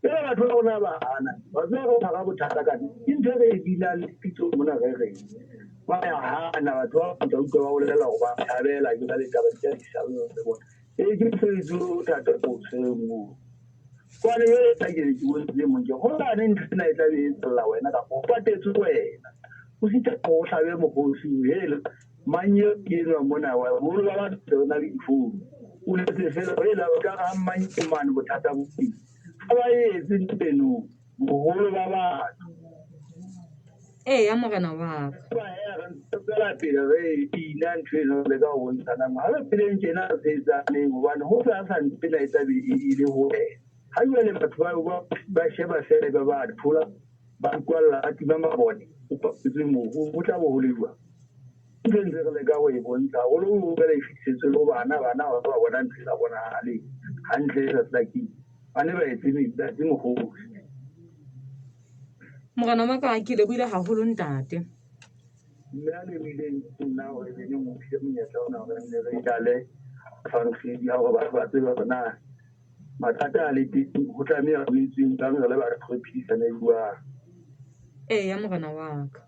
Fela batho ba rona ba hana ba tseba re tshwara bothata ka ke ntho e re e binang le pitso mona re reng ba ya hana batho ba bangata utlwa ba bolela hore ba thabela jwale taba di tla di le bona. Ee ke mosebetsi o thata o tshwereng oo. Jwale e tla ke ke bontse mong ke hobane ntho ena e tla be e tsella wena kapa o patetse wena. O sita o hlabe mokgosi hela mang eo ke enwa mona wa boholo ba batho re na le difounu. O letse fela hela o ka ra mang ke mane bothata bo teng. Ha ba etse ntho eno boholo ba batho. Eya morena wa ka. Ba ya re ntse tswela pele re ina ntho eno le ka ho bontshanang. Ha re pheleng tjena re tshetsaneng hobane ho sa sa ntho ena e tla be e ile ho wena. Ha jwale batho ba ba sheba fela ba ba thola ba kwalla ba tima mabone o papetswe moo ho tla bo ho le jwang. Ntho e ntse re leka ho e bontsha haholo ho fela e fetisetswe le ho bana bana ba ba bona ntho e sa bonahaleng hantle e sa hlakile. Ba ne ba etse ba etse mokgosi. Morena wa ka ke lebohile haholo ntate. Mme a lebohileng ke nna hore be ne mo file monyetla ona hore nne re jale fanofedi ya hore batho ba tsebe hore na mathata a le teng ho tlameha ho etsweng jwang re le batho re phedisane jwang. Eya morena wa ka.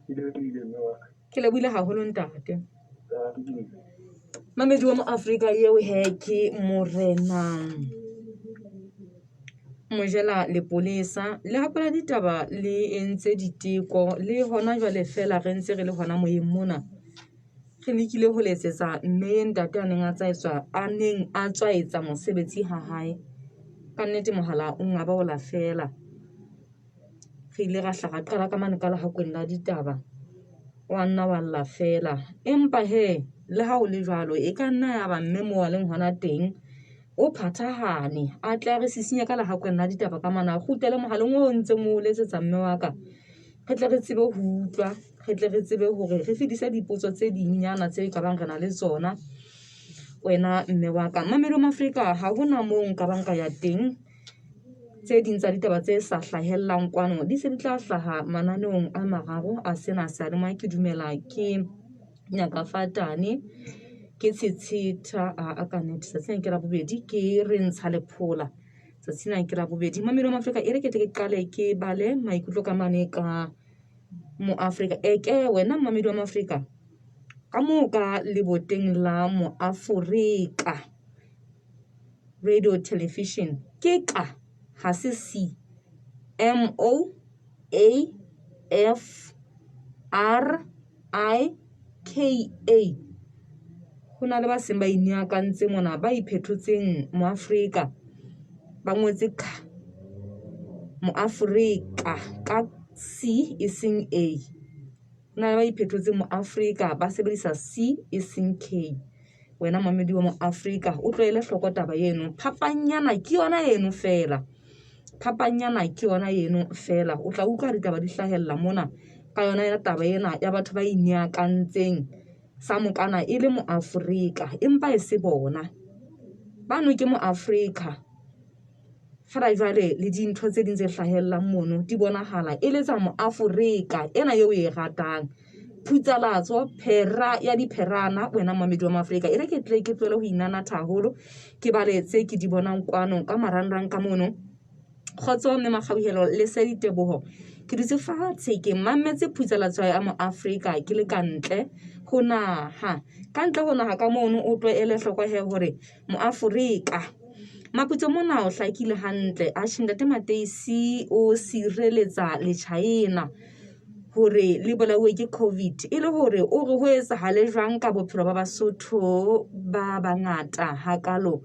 Ke lebohile mme wa ka. Ke lebohile haholo ntate. Mamedi wa moAfrika eo he ke morena Mojela Lepolesa. Lerapo la ditaba le entse diteko le hona jwale feela re ntse re le hona moyeng mona. Re lekile ho letsetsa mme ntate a neng a tsa a neng a tswa etsa mosebetsi ha hae. Ka nnete mohala o nga ba o la fela. Re ile ra hla ra qala ka mane ka lehakweng la ditaba. Wa nna wa lla feela. Empa he le ha ho le jwalo e ka nna ya ba mme moo a leng hona teng o phathahane a tle a re sisinye ka lehakweng la ditaba ka mane a kgutlele mohaleng o ntseng o letsetsa mme wa ka. Re tle re tsebe ho utlwa, re tle re tsebe hore re fetise dipotso tse dingnyana tse ka bang re na le tsona. Wena mme wa ka. Mamelo Mafrika ha hona moo nka bang ka ya teng. Tse ding tsa ditaba tse sa hlahellang kwano di se di tla hlaha mananeong a mararo a sena seyalemoya. Ke dumela ke Nyaka Fatane, ke Tshetshitha a ka nnete tsatsi lena ke la bobedi ke re ntsha lephola. Tsatsi lena ke la bobedi. Mamelo Mafrika e re ke tle ke qale ke bale maikutlo ka mane ka Moafrika. Eke wena mmamedi wa Moafrika ka moo ka leboteng la Moafrika radio television ke ka ha se C M O A F R I K A. Ho na le ba seng ba ineakantse mona ba iphethotseng Moafrika ba ngotse K Moafrika ka C e seng A. Ho na le ba iphethotseng Moafrika ba sebedisa C e seng K. Wena mamedi wa Moafrika o tlohele hloko taba eno. Phapanyana ke yona eno feela. Phapanyana ke yona eno feela. O tla utlwa ditaba di hlahella mona ka yona ya taba ena ya batho ba ineakantseng sa mokana e le Moafrika empa e se bona. Bano ke Moafrika. Feela jwale le dintho tse ding tse hlahellang mono di bonahala e le tsa Moafrika ena eo o e ratang. Phutsalatso, phera ya dipherana wena mmamedi wa Moafrika. E re ke tle ke tlohele ho inanatha haholo ke bale tse ke di bonang kwano ka marangrang ka mono. Kgotso mme Makgauhelo le se diteboho. Ke dutse fatshe ke mametse phutsalatso ya Moafrika ke le ka ntle ho naha. Ka ntle ho naha ka mono o tlo ele hloko he hore Moafrika Maputso mona o hlakile hantle. Atjhe ntate Mateisi o sireletsa letjhaena hore le bolauwe ke COVID e le hore o re ho etsahale jwang ka bophelo ba Basotho ba bangata hakalo.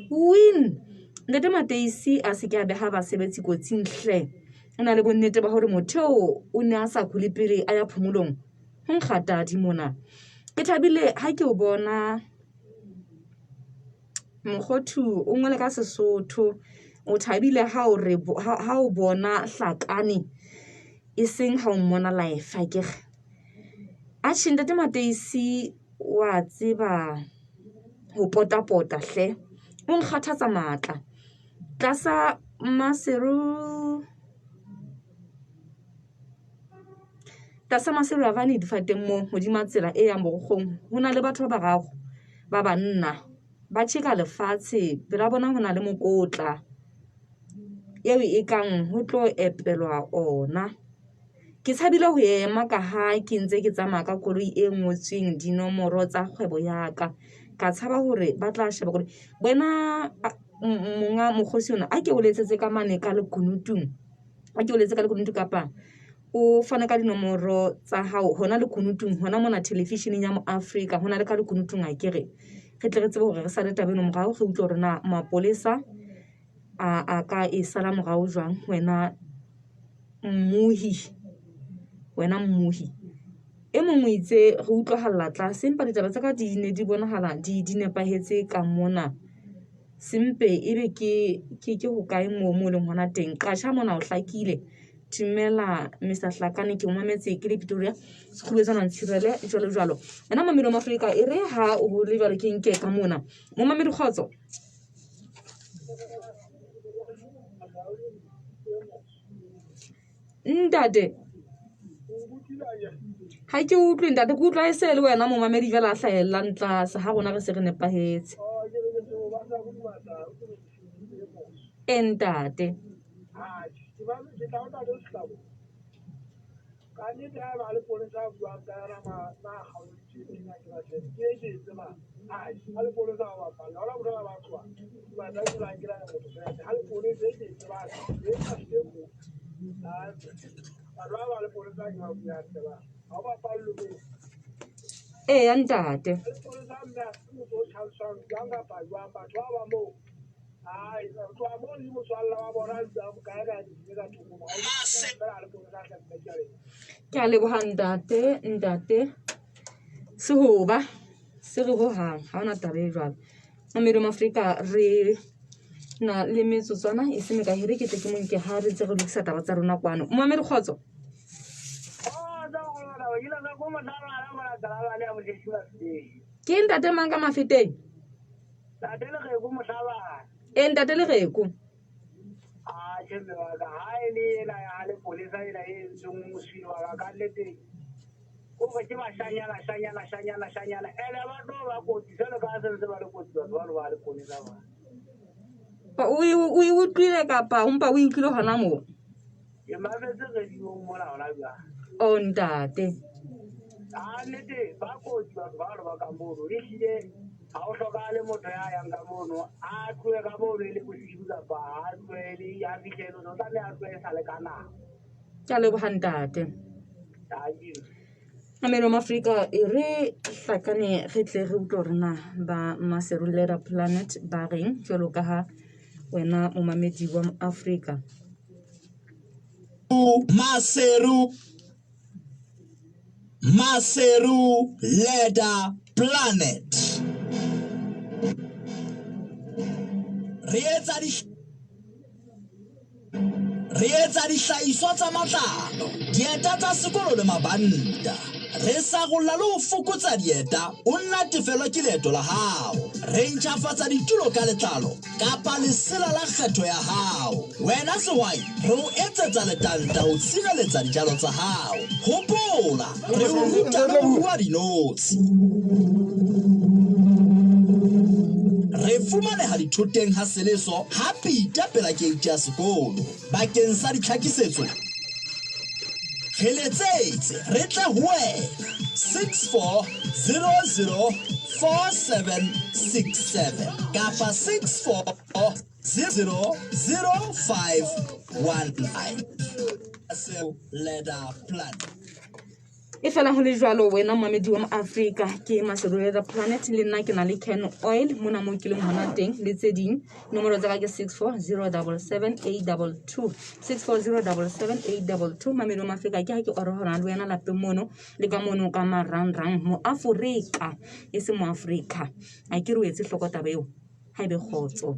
Win! Ntate Mateisi a se ke a beha basebetsi kotsing hle. O na le bonnete ba hore motho eo o ne a sa kule pele a ya phomolong. Ho nkgatadi mona. Ke thabile ha ke o bona Mokgothu o ngole ka Sesotho. O thabile ha o re ha o bona Hlakane e seng ha o mmona life akere. Atjhe ntate Mateisi wa tseba ho potapota hle. O nkgathatsa matla tlasa Maseru tlasa Maseru Avane difateng moo hodima tsela e yang Borokgong ho na le batho ba bararo ba banna ba tjheka lefatshe pela bona ho na le mokotla eo e kang ho tlo epelwa ona. Ke tshabile ho ema ka ha ke ntse ke tsamaya ka koloi e ngotsweng dinomoro tsa kgwebo ya ka. Ka tshaba hore ba tla sheba koloi. Wena Monga mokgosi ona a ke o letsetse ka mane ka lekunutung, a ke o letse ka lekunutu kapa o fane ka dinomoro tsa hao hona lekunutung, hona mona televisheneng ya moAfrika hona le ka lekunutung akere. Re tle re tsebe hore re sale taba eno morao, re utlwe hore na mapolesa a ka e sala morao jwang wena mmohi, wena mmohi. E mong o itse re utlwahalla tlase empa ditaba tsa ka di ne di bonahala di nepahetse ka mona. Sempe ebe ke ke ke hokae moo mo leng hona teng. Qasha mona o hlakile. Dumela Mr Hlakane ke o mametse ke le Pretoria. Sekgubetsana Ntshirele jwalo jwalo. Wena mamedi wa Afrika e re ha o le jwalo ke nke ka mona. Momamedi kgotso. Ntate ha ke utlwe ntate ke utlwa e se le wena momamedi jwale a hlahellang tlase ha rona re se re nepahetse. E ntate. Ka nnete ha eba lepolesa a buang ka yona ma kgaoleditswe ena ke ba ke e ke e tsebang. Ai, ha lepolesa a bapala, ha hona motho a ba tloha. Batla ke la ke la motho fela. Ha lepolesa e ke e tsebang, e ka se mo. Batho ba ba lepolesa ke ba buang tseba. Ha o bapallwe moo. Eya ntate. Lepolesa mme ha se motho o tshantshwang jwang kapa jwang. Batho ba ba moo. Ai, tloha moo le motswalla wa bona a ntse a kae kae ke ka thoko. Fela lepolesa hle mme ke a leboha. Ke a leboha ntate, ntate. Sehoba se re hohang ha hona taba e jwalo. Mamedi wa Afrika re na le metsotswana e se mekae hore ke tle ke mo nke ha re ntse re lokisa taba tsa rona kwano. Momamedi kgotso. Ke ntate mang ka Mafeteng? Ntate Lereko Mohlabane. E ntate Lereko. Atjhe mme wa ka ha e le ena ya lepolesa ena e entsweng moswiri wa ka ka nnete o re ke bashanyana shanyana shanyana shanyana ene ba tlo ba kotsi jwalo ka ha se ntse ba le kotsi batho bano ba lepolesa ba. O e utlwile kapa o mpa o e utlwile hona moo? Ke mametse radio-ong mona hona jwale. O ntate. A nnete ba kotsi batho bano ba ka mono ehlile ha o hlokahale motho ya yang ka mono a tlohe ka mono e le bosiu kapa a tlohe e le a fihle e le o tlameha a tlohe e sa le ka nako. Ke a leboha ntate. Dankie. Mamelo Mafrika e re hlakane re tle re utlwe hore na ba Maseru Leather Planet ba reng jwalo ka ha wena momamedi wa Afrika. Maseru Maseru Leather Planet. Re etsa di Re etsa dihlahiswa tsa matlalo, dieta tsa sekolo le mabanta. Re sarolla le ho fokotsa dieta o natefelwa ke leeto la hao. Re ntjhafatsa ditulo ka letlalo kapa lesela la kgetho ya hao. Wena sehwai, re o etsetsa letanta ho tshireletsa dijalo tsa hao. Hopola, re o ruta le ho rua dinotshi. Re fumaneha dithoteng ha Seleso ha Pita pela keiti ya sekolo. Bakeng sa ditlhakisetso, re letsetse re tle ho wena 64004767 kapa 64000519. Leather Planet. E fela ho le jwalo wena momamedi wa Moafrika ke Maseru Leather Planet le nna ke na le can oil mona moo ke leng hona teng le tse ding. Nomoro tsa ka ke 64077822 64077822. Mamedi wa Moafrika ke ha ke orohana le wena lapeng mono le ka mono ka marangrang Moafrika e se Moafrika. A ke re o etse hloko taba eo ha ebe kgotso.